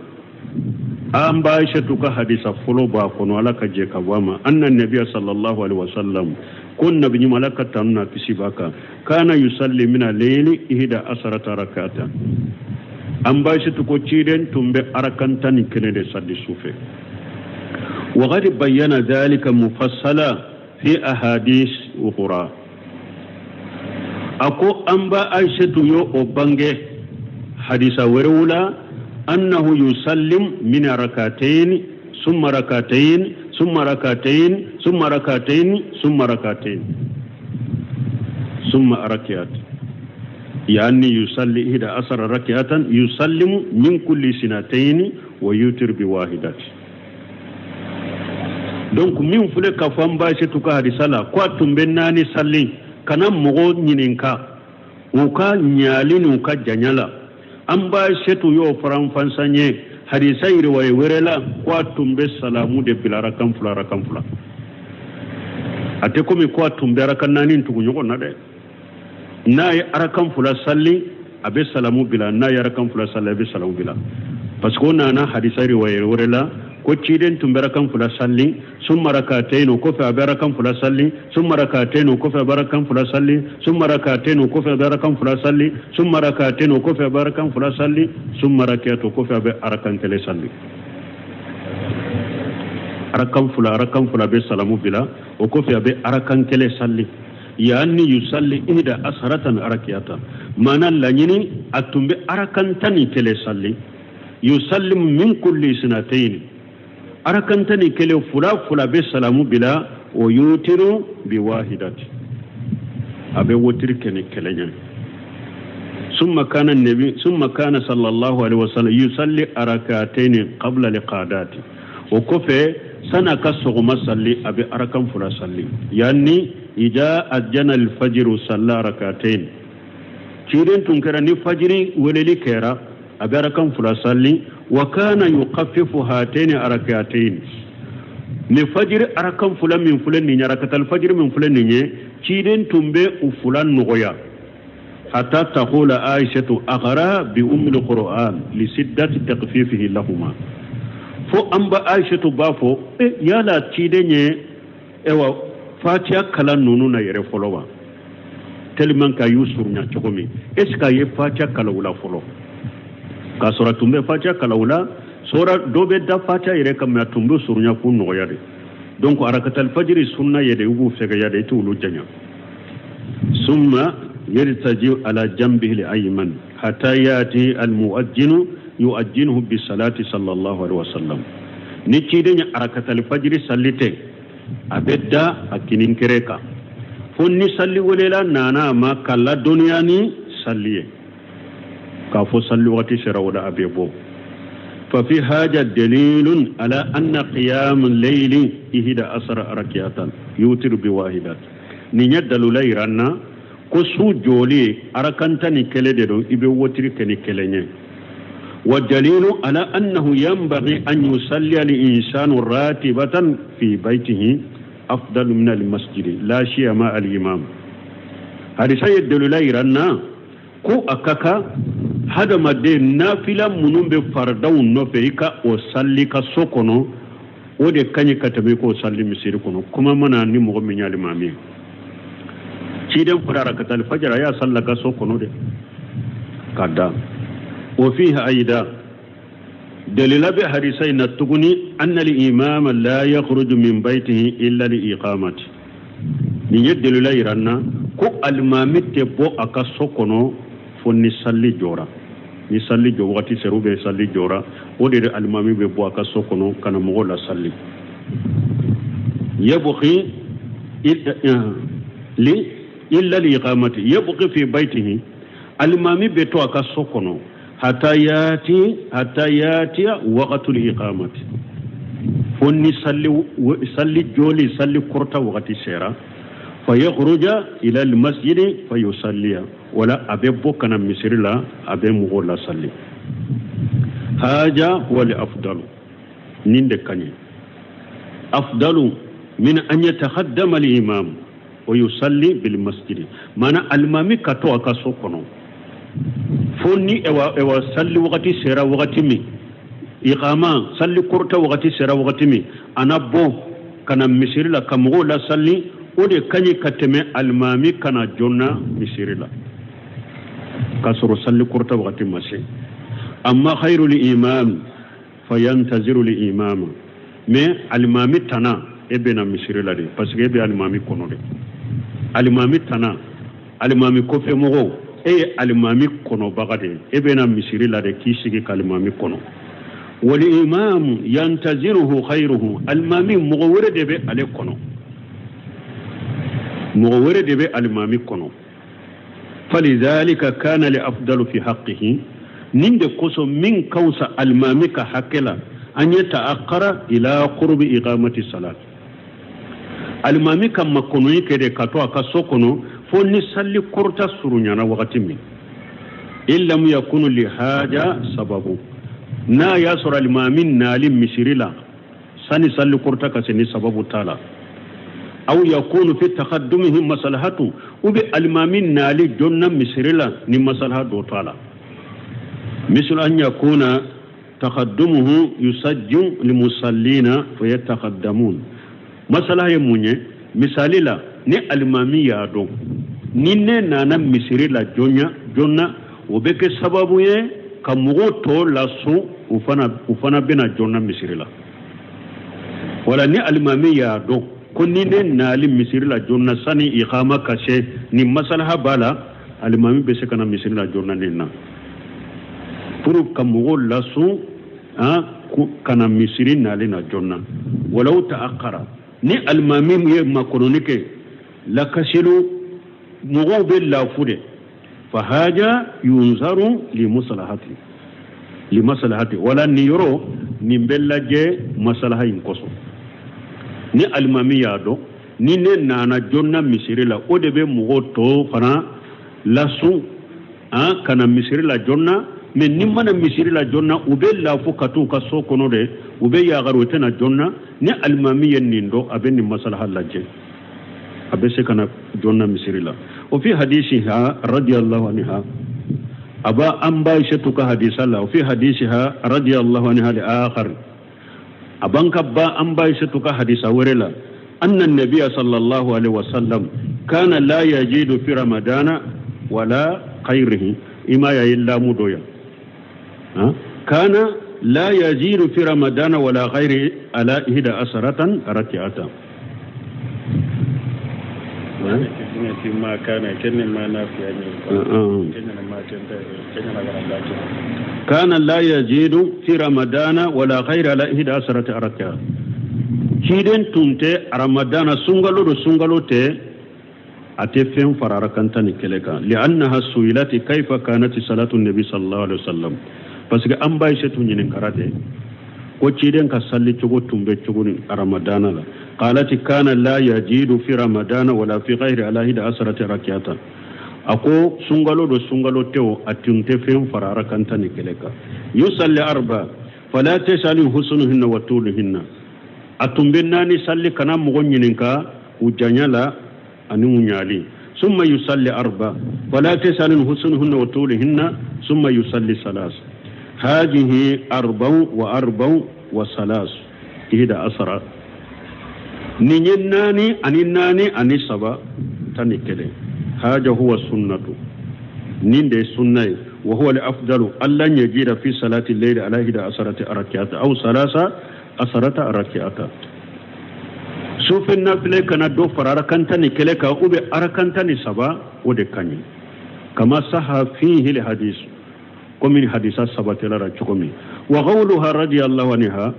an ba aishatu ka hadisa fɔlɔ b'a kɔnɔ, ala ka jɛ ka bɔ a ma, anna nabiya sallallahu alaihi wasallam, ko nabi ɲuman, ala ka tanu n'a kisi b'a kan, kana yusalli mina leyli ihda asarata rakata. An ba aishatu ko ciden tun bɛ arakan 11 de salli sufɛ. وقد بين ذلك مفصلا في أحاديث أخرى. أكو أنبا عائشة يو أوبانجي حديث ورولا أنه يسلم من ركعتين ثم ركعتين ثم ركعتين ثم ركعتين ثم ركعتين ثم ركعت، يعني يصلي 11 ركعة يسلم من كل سنتين ويوتر بواحدة. Donc min filɛ k'a fɔ an ba Asetu ka hadisa la ko a tun bɛ naani sali, kana mɔgɔ ɲininka u ka ɲali n'u ka janya la. An ba Asetu y'o faranfansan ye hadisa riwaya wɛrɛ la ko a tun bɛ salamu de bila arakan fila, arakan fila. A tɛ komi ko a tun bɛ arakan naani tugu ɲɔgɔn na dɛ. N'a ye arakan fila sali, a bɛ salamu bila. N'a ye arakan fila sali, a bɛ salamu bila, parce que o nana hadisa riwaya wɛrɛ la ko ciden tun bɛ arakan fila sali, summa rakatayn, o kɔfɛ a bɛ arakan fila sali, summa rakatayn, o kɔfɛ a bɛ arakan fila sali, summa rakatayn, o kɔfɛ a bɛ arakan fila sali, summa rakatayn, o kɔfɛ a bɛ arakan fila sali, summa rakata, o kɔfɛ a bɛ arakan kelen sali. Arakan fila, arakan fila, bɛ salamu bila, o kɔfɛ a bɛ arakan kelen sali. Yaani yusalli ihda asharatan rakiyata, maana laɲini a tun bɛ arakan 11 sali. Yusallimu min kulli sinatayn, arakan 11, fila fila bɛ salamu bila. O yutiru bi wahidati, a bɛ wotiri kɛ ni kelen ye. Summa kana nabi, summa kana sallallahu alaihi wasallam yusalli arakatayn qabla liqadati. O kɔfɛ, san'a ka sɔgɔma sali, a bɛ arakan fila sali. Yanni ida ajjana alfajiru salla rakatayn, ciden tun kɛra ni fajiri weleli kɛra, a bɛ arakan fila sali. Wa kana yukhaffifu hataini arakatayn, ni fajiri arakan fila min filɛ nin ye, arakatal fajiri min filɛ nin ye, ciden tun bɛ u fila nɔgɔya. Hatta taqula Aishatu aqra bi ummil Qur'an li siddati takhfifihi lahuma, fo an ba Aishatu b'a fɔ e yala ciden ye ewa Fatiya kalan ninnu na yɛrɛ fɔlɔ wa, tellement qu'a y'u surunya cogo min, est ce que a ye Fatiya kalan u la fɔlɔ? K'a sɔrɔ a tun bɛ Fatiya kalan u la, sɔrɔ dɔ bɛ da Fatiya yɛrɛ kan, mais a tun bɛ surunya k'u nɔgɔya de. Donc arakatal fajiri sunna ye de, i b'u fɛgɛya de, i t'olu janya. Summa yartaji ala jambihi al-ayman hatta yati al-mu'ajjinu yu'ajjinuhu bi salati sallallahu alaihi wasallam. Ni ciden ye arakatal fajiri salli tɛ, a bɛ da a kininkɛrɛ kan fo ni salli welela nana a ma ka ladɔnniya ni salli ye k'a fɔ salli wagati sera, o la a bɛ bɔ. Fa fi haja dalilun ala anna qiyam layli ihda asara rakiyatan yutiru bi wahidat. Nin ye dalula yira n na ko su jɔli arakan 11 de don, i bɛ wotiri kɛ ni kelen ye. Wa dalilu ala annahu yanbaghi an yusalli al insanu ratibatan fi baytihi afdalu min al masjidi la siyama al imam. Hadisa ye dalula yira n na ko a ka kan hadamaden nafila minnu bɛ faridaw nɔfɛ, i ka o salli ka so kɔnɔ, o de ka ɲi ka tɛmɛ i k'o salli misiri kɔnɔ. Kuma mana ni mɔgɔ min y'ale maa min ciden fɔra arakatali fajara, a y'a salli ka so kɔnɔ de ka da o. Fihi ayida, dalila bɛ hadisa in na tuguni, anna al imama la yakhruju min baytihi illa li iqamati. Nin ye dalila yira n na ko alimami tɛ bɔ a ka so kɔnɔ fo ni salli jɔra. Ni salli jɔ wagati sera ou bien salli jɔra, o de alimami bɛ bɔ a ka so kɔnɔ ka na mɔgɔw la salli. Yabqi li illa li iqamati, yabqi fi baytihi, alimami bɛ to a ka so kɔnɔ hatta yati waqtul iqamati, fo ni salli jɔli, salli kɔrɔta wagati sera. Fa yakhruja ila al masjidi fa yusalliya, wala a bɛ bɔ ka na misiri la, a bɛ mɔgɔw lasalli. Haja huwa al afdalu, nin de ka ɲi, afdalu min an yatakhaddama al imam wa yusalli bil masjidi. Maana alimami ka to a ka so kɔnɔ fo ni ewa salli wagati sera wagati min, iqama salli kɔrɔta wagati sera wagati min, a na bɔ ka na misiri la ka mɔgɔw lasalli, o de ka ɲi ka tɛmɛ alimami ka na joona misiri la k'a sɔrɔ salli kɔrɔta wagati ma se. Amma khayrul imam fa yantaziru li imama, mais alimami tana, e bɛna misiri la de, parce que e bɛ alimami kɔnɔ de. Alimami tana, alimami kɔfɛ mɔgɔw, e ye alimami kɔnɔbaga de ye, e bɛna misiri la de k'i sigi ka alimami kɔnɔ. Wal imam yantaziruhu khayruhu, alimami mɔgɔ wɛrɛ de bɛ ale kɔnɔ, mɔgɔ wɛrɛ de bɛ alimami kɔnɔ. Falidhalika kana li afdalu fi haqqihi, nin de kosɔn min ka fisa alimami ka hakɛ la, an yata'akhkhara ila qurbi iqamati salat. Alimami ka makɔnɔni kɛ de ka to a ka so kɔnɔ fo ni sali kɔrɔta surunyana wagati min. In lam yakunu li haja sababu, n'a y'a sɔrɔ alimami nali misiri la sani sali kɔrɔta ka se ni sababu t'a la, aw yakunu fi takaddumihi masalahatu, ou bien alimami nali jonna misiri la ni masalaha dɔ t'a la, mislu an yakuna takaddumuhu yusajju limusallina fayatakaddamun. Masalaha ye mun ye? Misali la, ni alimami y'a dɔn ni ne nana misiri la joona joona, o bɛ kɛ sababu ye ka mɔgɔw tɔw lasun, u fana bɛna joona misiri la. Wala ni alimami y'a dɔn ko ni ne nali misiri la joona sani ikama ka se, ni masalaha b'a la, alimami bɛ se ka na misiri la joona nin na pour ka mɔgɔw lasun ka na misiri nali na joona. Walaw ta'akhara, ni alimami ye makɔnɔni kɛ lakasilu, mɔgɔw bɛ lafu de. Fa haja yunzaru li maslahati li maslahati, wala nin yɔrɔ nin bɛ lajɛ masalaha in kosɔn. Ni alimami y'a dɔn ni ne nana joona misiri la, o de bɛ mɔgɔw tɔw fana lasun ka na misiri la joona. Mais ni mana misiri la joona, u bɛ lafu ka t'u ka so kɔnɔ de, u bɛ yagari, u tɛna joona. Ni alimami ye nin dɔn, a bɛ nin masalaha lajɛ, a bɛ se ka na joona misiri la. O fi hadisiha radiyallahu anha, a ba an ba Aishatu ka hadisa la, o fi hadisiha radiyallahu anha li akhar, a ban ka ba an ba Aishatu ka hadisa wɛrɛ la, anna nabiya sallallahu alaihi wasallam kana la yajidu fi ramadana wala khayrihi, ima ya illa mudoya kana la yajidu fi ramadana wala khayri ala ihda asaratan raki'ata. Kana la yajidu fi ramadana wala khayri ala ihda asarati raki'a. Ciden tun tɛ ramadana sunkalo do sunkalo tɛ, a tɛ fɛn fara arakan 11 kan. Li'annaha suilati kaifa kanat salatu nabi sallallahu alaihi wasallam, parce que an ba Aishatu ɲininkara de ko ciden ka salli cogo tun bɛ cogo ni ramadana la. Qalati kana la yajidu fi ramadana wala fi ghairi ala hida asrati rakiata. A ko sunkalo do sunkalo tɛ o, a tun tɛ fɛn fara arakan 11 kan. Yusalli arba fala tasalu husnuhinna wa tuluhinna, a tun bɛ naani salli kana mɔgɔ ɲininka u janya la ani u ɲali. Summa yusalli arba fala tasalu husnuhinna wa tuluhinna summa yusalli salas. Hadihi arba'u wa arba'u wa salas ihda asara. Nin ye naani ani naani ani saba 11. Haja huwa sunnatu, nin de ye sunna ye. Wa huwa al-afdalu allan yajida fi salati al-layli ala ihda asarati raki'ata aw salasa asarata raki'ata. Sufɛ nafile kana dɔ fara arakan 11 kan ou bien arakan 13, o de ka ɲi. Kama saha fihi al-hadis, komi hadisa sabatila la cogo min. Wa qawluha radiyallahu anha,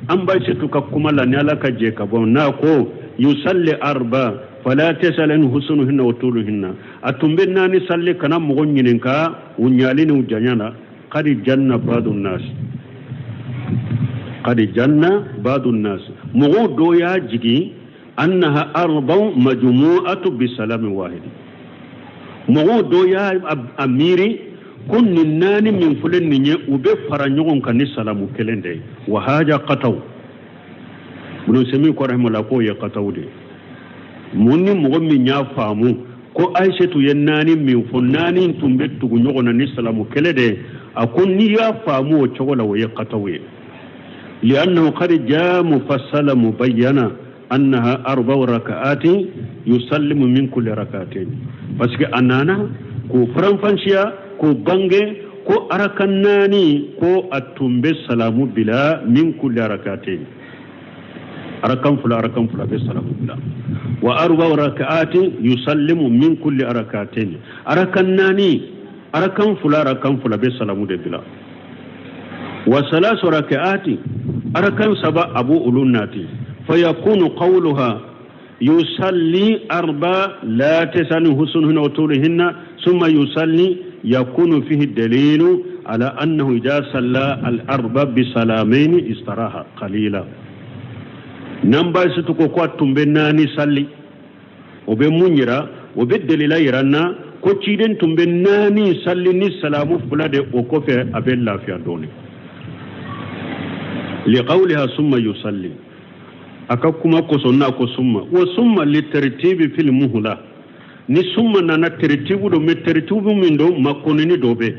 an ba Aishatu ka kuma la ni Ala ka jɛ ka bɔ n'a ko yusalli arba fala tasal an husnuhinna wa tuluhinna, a tun bɛ naani salli kana mɔgɔ ɲininka u ɲali ni u janya la. Qad janna ba'du nas, qad janna ba'du nas, mɔgɔw dɔ y'a jigin annaha arba'u majmu'atu bi salami wahid, mɔgɔw dɔ y'a a miiri ko nin naani min filɛ nin ye, u bɛ fara ɲɔgɔn kan ni salamu kelen de ye. Wa haja qataw, Ibn Usaymin ko rahimahullah k'o ye qataw de ye. Mun ni mɔgɔ min y'a faamu ko Aishatu ye naani min fɔ, naani tun bɛ tugu ɲɔgɔn na ni salamu kelen de ye, a ko n'i y'a faamu o cogo la, o ye qataw ye. Li'annahu qad jaa mufassala mubayyana annaha arba'u raka'atin yusallimu min kulli raka'atin, parce que a nana k'o faranfasiya k'o bange ko arakan naani ko a tun bɛ salamu bila min kulli raka'atin, arakan fila arakan fila bɛ salamu bila. Wa arba'u raka'atin yusallimu min kulli raka'atin, arakan naani arakan fila arakan fila bɛ salamu de bila. Wa salasu raka'atin, arakan saba abu olu nati. Fayakunu qawluha yusalli arba la tasani husnuhinna wa tuluhinna summa yusalli yakunu fihi dalilu ala annahu idha salla al arba bi salamaini istaraha qalila. N'an ba Aisatu ko ko a tun bɛ naani sali, o bɛ mun yira? O bɛ delila yira an na ko ciden tun bɛ naani sali ni salamu fila de, o kɔfɛ a bɛ lafiya dɔɔnin. Liqawliha summa yusalli, a ka kuma kosɔn n'a ko summa wa summa litartibi fil muhla. Ni summa nana, teritibu don, mais teritibu min don, makɔnɔni dɔ bɛ.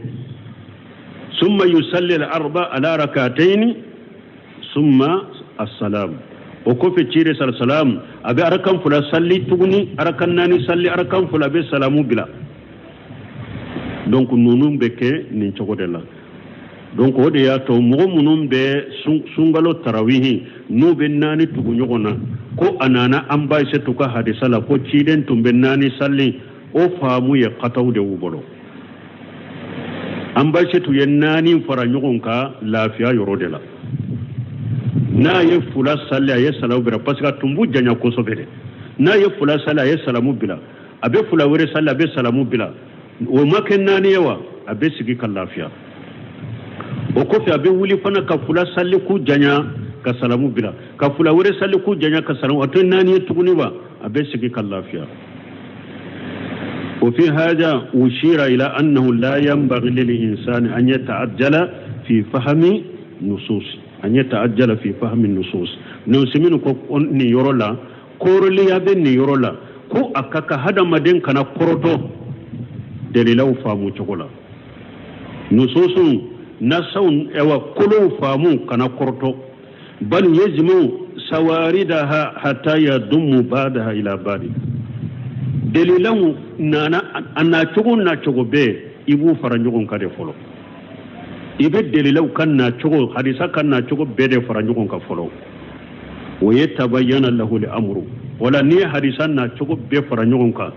Summa yusalli al arba ala rakataini summa assalam. O kɔfɛ ciden salam a bɛ arakan fila salli tuguni, arakan naani salli, arakan fila, a bɛ salamu bila. Donc ninnu bɛ kɛ nin cogo de la. Donc o de y'a to mɔgɔ minnu bɛ sunkalo tarawihi, n'u bɛ naani tugu ɲɔgɔn na, ko a nana an ba Aisatu ka hadisa la ko ciden tun bɛ naani salli, o faamu ye kataw de y'u bolo. An ba Aisatu ye naani fara ɲɔgɔn kan lafiya yɔrɔ de la. N'a ye fila sali, a ye salamu bila, parce que a tun b'u janya kosɛbɛ de. N'a ye fila sali, a ye salamu bila, a bɛ fila wɛrɛ sali, a bɛ salamu bila. O ma kɛ naani ye wa? A bɛ sigi ka lafiya. O kɔfɛ a bɛ wuli fana ka fila sali k'u janya, ka salamu bila, ka fila wɛrɛ sali k'u janya, ka salamu. A tɛ naani ye tuguni wa? A bɛ sigi ka lafiya. وفي هذا أشير إلى أنه لا ينبغي للإنسان أن يتعجل في فهم نصوص، أن يتعجل في فهم النصوص. Nusuminu ko nin yɔrɔ la, kɔrɔliya bɛ nin yɔrɔ la, ko a ka kan hadamaden kana kɔrɔtɔ dalilaw faamu cogo la. Nususu nasaw, ɛwa, kolow faamu, kana kɔrɔtɔ. Bal yajma'u sawaridaha hatta yadummu ba'daha ila ba'di. Dalilaw nana a nacogo nacogo bɛɛ, i b'u fara ɲɔgɔn kan de fɔlɔ. I bɛ dalilaw ka nacogo, hadisa ka nacogo bɛɛ de fara ɲɔgɔn kan fɔlɔ. O ye tabayyana lahu amru. Wala n'i ye hadisa nacogo bɛɛ fara ɲɔgɔn kan,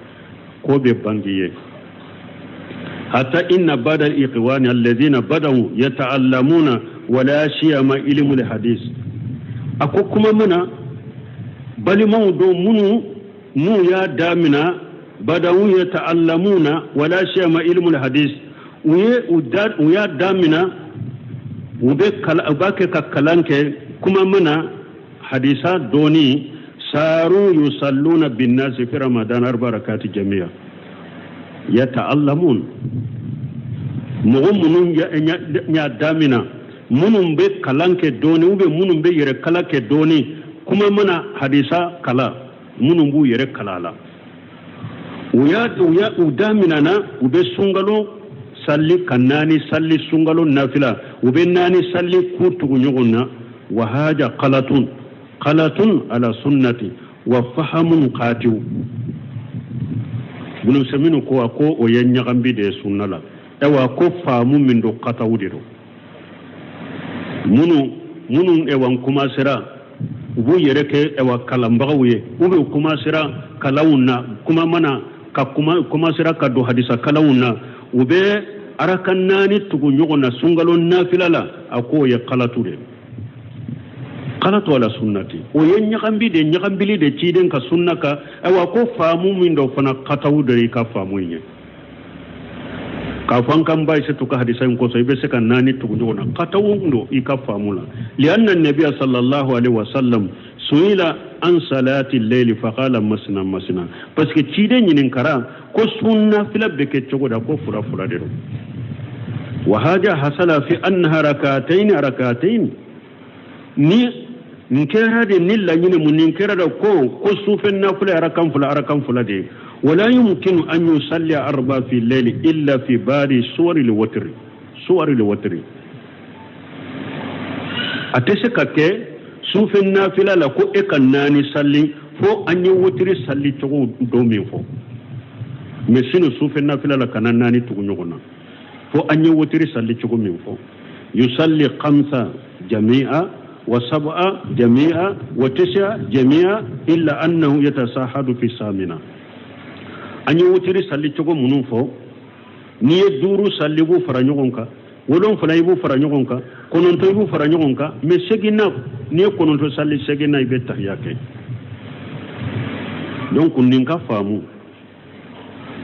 ko bɛ bange ye. Hatta inna ba'da al-ikhwani alladhina badaw yata'allamuna wala siyama ilmu al-hadis. A ko kuma mana balimaw don minnu n'u y'a damina, badaw yata'allamuna wala siyama ilmu al-hadis, u ye u da u y'a damina, u bɛ kala, u b'a kɛ ka kalan kɛ kuma mana hadisa dɔɔni. Saru yusalluna binnasi fi ramadan arba rakati jami'a yata'allamun. Mɔgɔ minnu y'a damina, minnu bɛ kalan kɛ dɔɔni, ou bien minnu bɛ yɛrɛ kalan kɛ dɔɔni kuma mana hadisa kala, minnu b'u yɛrɛ kala la, u y'a u daminana, u bɛ sunkalo salli ka naani salli, sunkalo nafila, u bɛ naani salli k'u tugu ɲɔgɔn na. Wa haja qalatun qalatun ala sunnati wa fahamun qatiw. Bunu Seminu ko a ko o ye ɲagambi de ye sunna la. Ayiwa, ko faamu min don, kataw de don. Minnu ɛwa kumasera, u b'u yɛrɛ kɛ ɛwa kalanbagaw ye, u bɛ kumasera kalanw na, kuma mana ka kuma kumasera ka don hadisa kalanw na, u bɛ arakan naani tugu ɲɔgɔn na sunkalo nafila la. A k'o ye kalatu de, kalatu ala sunnati. O ye ɲagambi de, ɲagambili de ciden ka sunna kan. Ayiwa, ko faamu min dɔ fana, kataw de y'i ka faamu in ye. K'a fɔ an kan ba Aisatu ka hadisa in kosɔn i bɛ se ka naani tugu ɲɔgɔn na, kataw don i ka faamu la. Lianna nabiya sallallahu alaihi wasallam suila an salati layli faqala masna masna. Parce que ciden ɲininkara ko sun nafila bɛ kɛ cogo da, ko fila fila de don. Wa haja hasala fi annaha rakatayn rakatayn. Ni nin kɛra de ni laɲini mun nin kɛra de ko sufɛ nafila arakan fila arakan fila de ye. Wala yumkinu an yusalli arba fi layli illa fi bari suwari liwatri suwari liwatri. A tɛ se ka kɛ sufɛ nafila la ko e ka naani salli fo an ye wotiri salli cogo dɔ min fɔ. Mais sinon sufɛ nafila la, kana naani tugu ɲɔgɔn na fo an ye wotiri salli cogo min fɔ. Yusalli khamsa jami'a wa sab'a jami'a wa tis'a jami'a illa annahu yatasahadu fi samina. An ye wotiri salli cogo minnu fɔ, n'i ye duuru salli, i b'u fara ɲɔgɔn kan, wolonfila i b'u fara ɲɔgɔn kan, kɔnɔntɔn i b'u fara ɲɔgɔn kan. Mais seginna, n'i ye kɔnɔntɔn salli, seginna i bɛ tahiya kɛ. Donc nin ka faamu,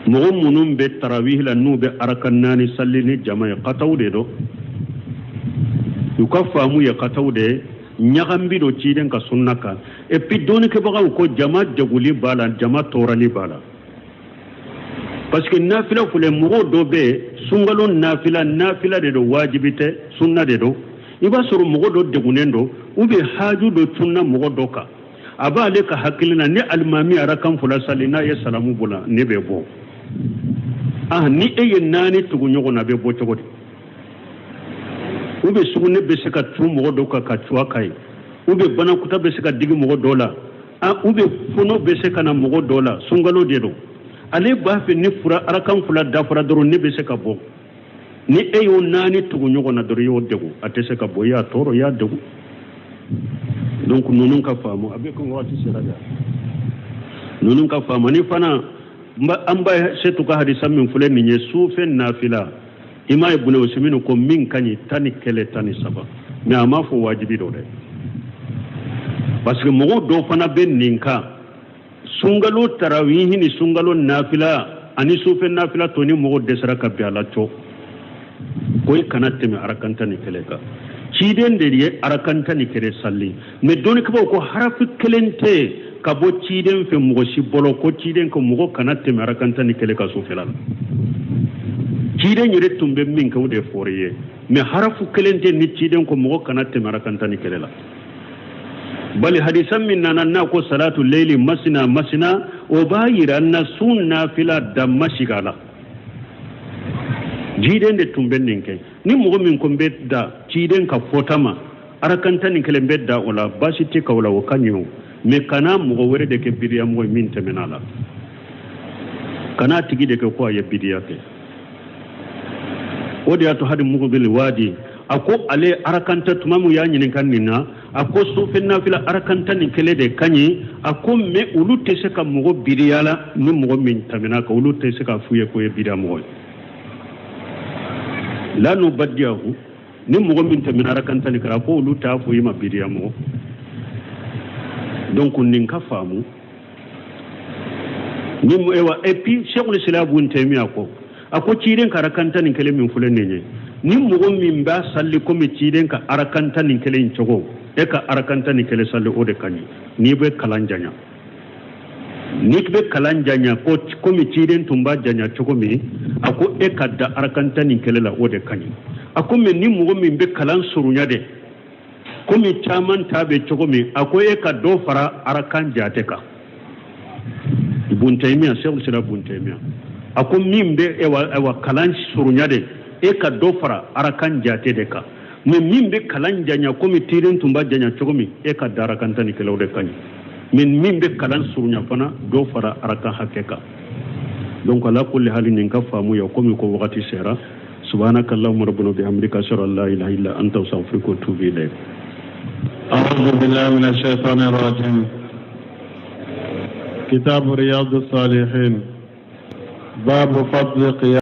mɔgɔ minnu bɛ tarawihi la, n'u bɛ arakan naani salli ni jama ye, kataw de don. U ka faamu ye kataw de ye. Ɲagambi don ciden ka sunna kan. Et puis dɔnnikɛbagaw ko jama deguli b'a la, jama tɔɔrɔli b'a la, parce que nafila filɛ, mɔgɔw dɔ bɛ yen, sunkalo nafila, nafila de don, wajibi tɛ, sunna de don. I b'a sɔrɔ mɔgɔ dɔ degunnen don ou bien haju dɔ cunna mɔgɔ dɔ kan, a b'ale ka hakili la ni alimami arakan fila sali, n'a ye salamu bɔ, ne bɛ bɔ. Ah, ni e ye naani tugu ɲɔgɔn na, a bɛ bɔ cogo di? Ou bien sugunɛ bɛ se ka cun mɔgɔ dɔ kan ka cu a kan ye, ou bien banakuta bɛ se ka digi mɔgɔ dɔ la, ah, ou bien fɔnɔ bɛ se ka na mɔgɔ dɔ la. Sunkalo de don, ale b'a fɛ ni fura arakan fila dafara dɔrɔn, ne bɛ se ka bɔ. Ni e y'o naani tugu ɲɔgɔn na dɔrɔn, i y'o degun, a tɛ se ka bɔ, i y'a tɔɔrɔ, i y'a degun. Donc ninnu ka faamu, a bɛ ko waati sera dɛ, ninnu ka faamu. Ni fana an ba setu ka hadisa min filɛ nin ye, sufɛ nafila, i m'a ye Bune Useminu ko min ka ɲi 11, 13, mais a m'a fɔ wajibi don dɛ, parce que mɔgɔw dɔw fana bɛ nin kan. Sunkalo tarawihi ni sunkalo nafila ani sufɛ nafila tɔ, ni mɔgɔ dɛsɛra ka bɛn a la cɔ, ko i kana tɛmɛ arakan 11 kan. Ciden de ye arakan 11 sali, mais dɔnnikɛbaw ko harafi kelen tɛ ka bɔ ciden fɛ mɔgɔ si bolo ko ciden ko mɔgɔ kana tɛmɛ arakan 11 kan sufɛla la. Ciden yɛrɛ tun bɛ min kɛ, o de fɔra i ye, mais harafu kelen tɛ ni ciden ko mɔgɔ kana tɛmɛ arakan 11 la. Bali hadisa min nana n'a ko salatu leili masina masina, o b'a yira na sun nafila dan ma sigi a la. Ciden de tun bɛ nin kɛ. Ni mɔgɔ min ko n bɛ da ciden ka fɔta ma, arakan 11 bɛ da o la, baasi tɛ ka o la, o ka ɲi o. Mais kana mɔgɔ wɛrɛ de kɛ bidiya mɔgɔ ye min tɛmɛna a la, kana tigi de kɛ ko a ye bidiya kɛ. O de y'a to hali Mugubili Wadi, a ko ale arakan tan, tuma min y'a ɲininka nin na, a ko sufɛ nafila arakan 11 de ka ɲi. A ko mais olu tɛ se ka mɔgɔ bidiya la, ni mɔgɔ min tɛmɛna kan, olu tɛ se ka f'u ye k'o ye bidiya mɔgɔ ye. La nubadiyahu, ni mɔgɔ min tɛmɛna arakan 11, a ko olu t'a fɔ i ma bidiya mɔgɔ. Donc nin ka faamu ni ewa. Et puis Cheikhul Islam Ibn Taymiya ko, a ko ciden ka arakan 11 min filɛ nin ye, ni mɔgɔ min b'a salli komi ciden ka arakan 11 in cogo, e ka arakan 11 salli, o de ka ɲi. N'i bɛ kalan janya, n'i bɛ kalan janya ko komi ciden tun b'a janya cogo min, a ko e ka da arakan 11 la, o de ka ɲi. A ko mais ni mɔgɔ min bɛ kalan surunya de komi caman ta bɛ cogo min, a ko e ka dɔ fara arakan jate kan. Ibn Taymiya, Cheikhul Islam Ibn Taymiya, a ko min bɛ ewa kalan surunya de, e ka dɔ fara arakan jate de kan. Mais min bɛ kalan janya komi ciden tun b'a janya cogo min, e ka da arakan 11, o de ka ɲi. Mais min bɛ kalan surunya fana, dɔ fara arakan hakɛ kan. Donc ala kulli hali, nin ka faamu ya komi ko wagati sera. Subhanaka allahumma rabbana bihamdika, ashhadu an la ilaha illa anta, astaghfiruka wa atubu ilayk. أعوذ بالله من الشيطان الرجيم. كتاب رياض الصالحين، باب فضل قيام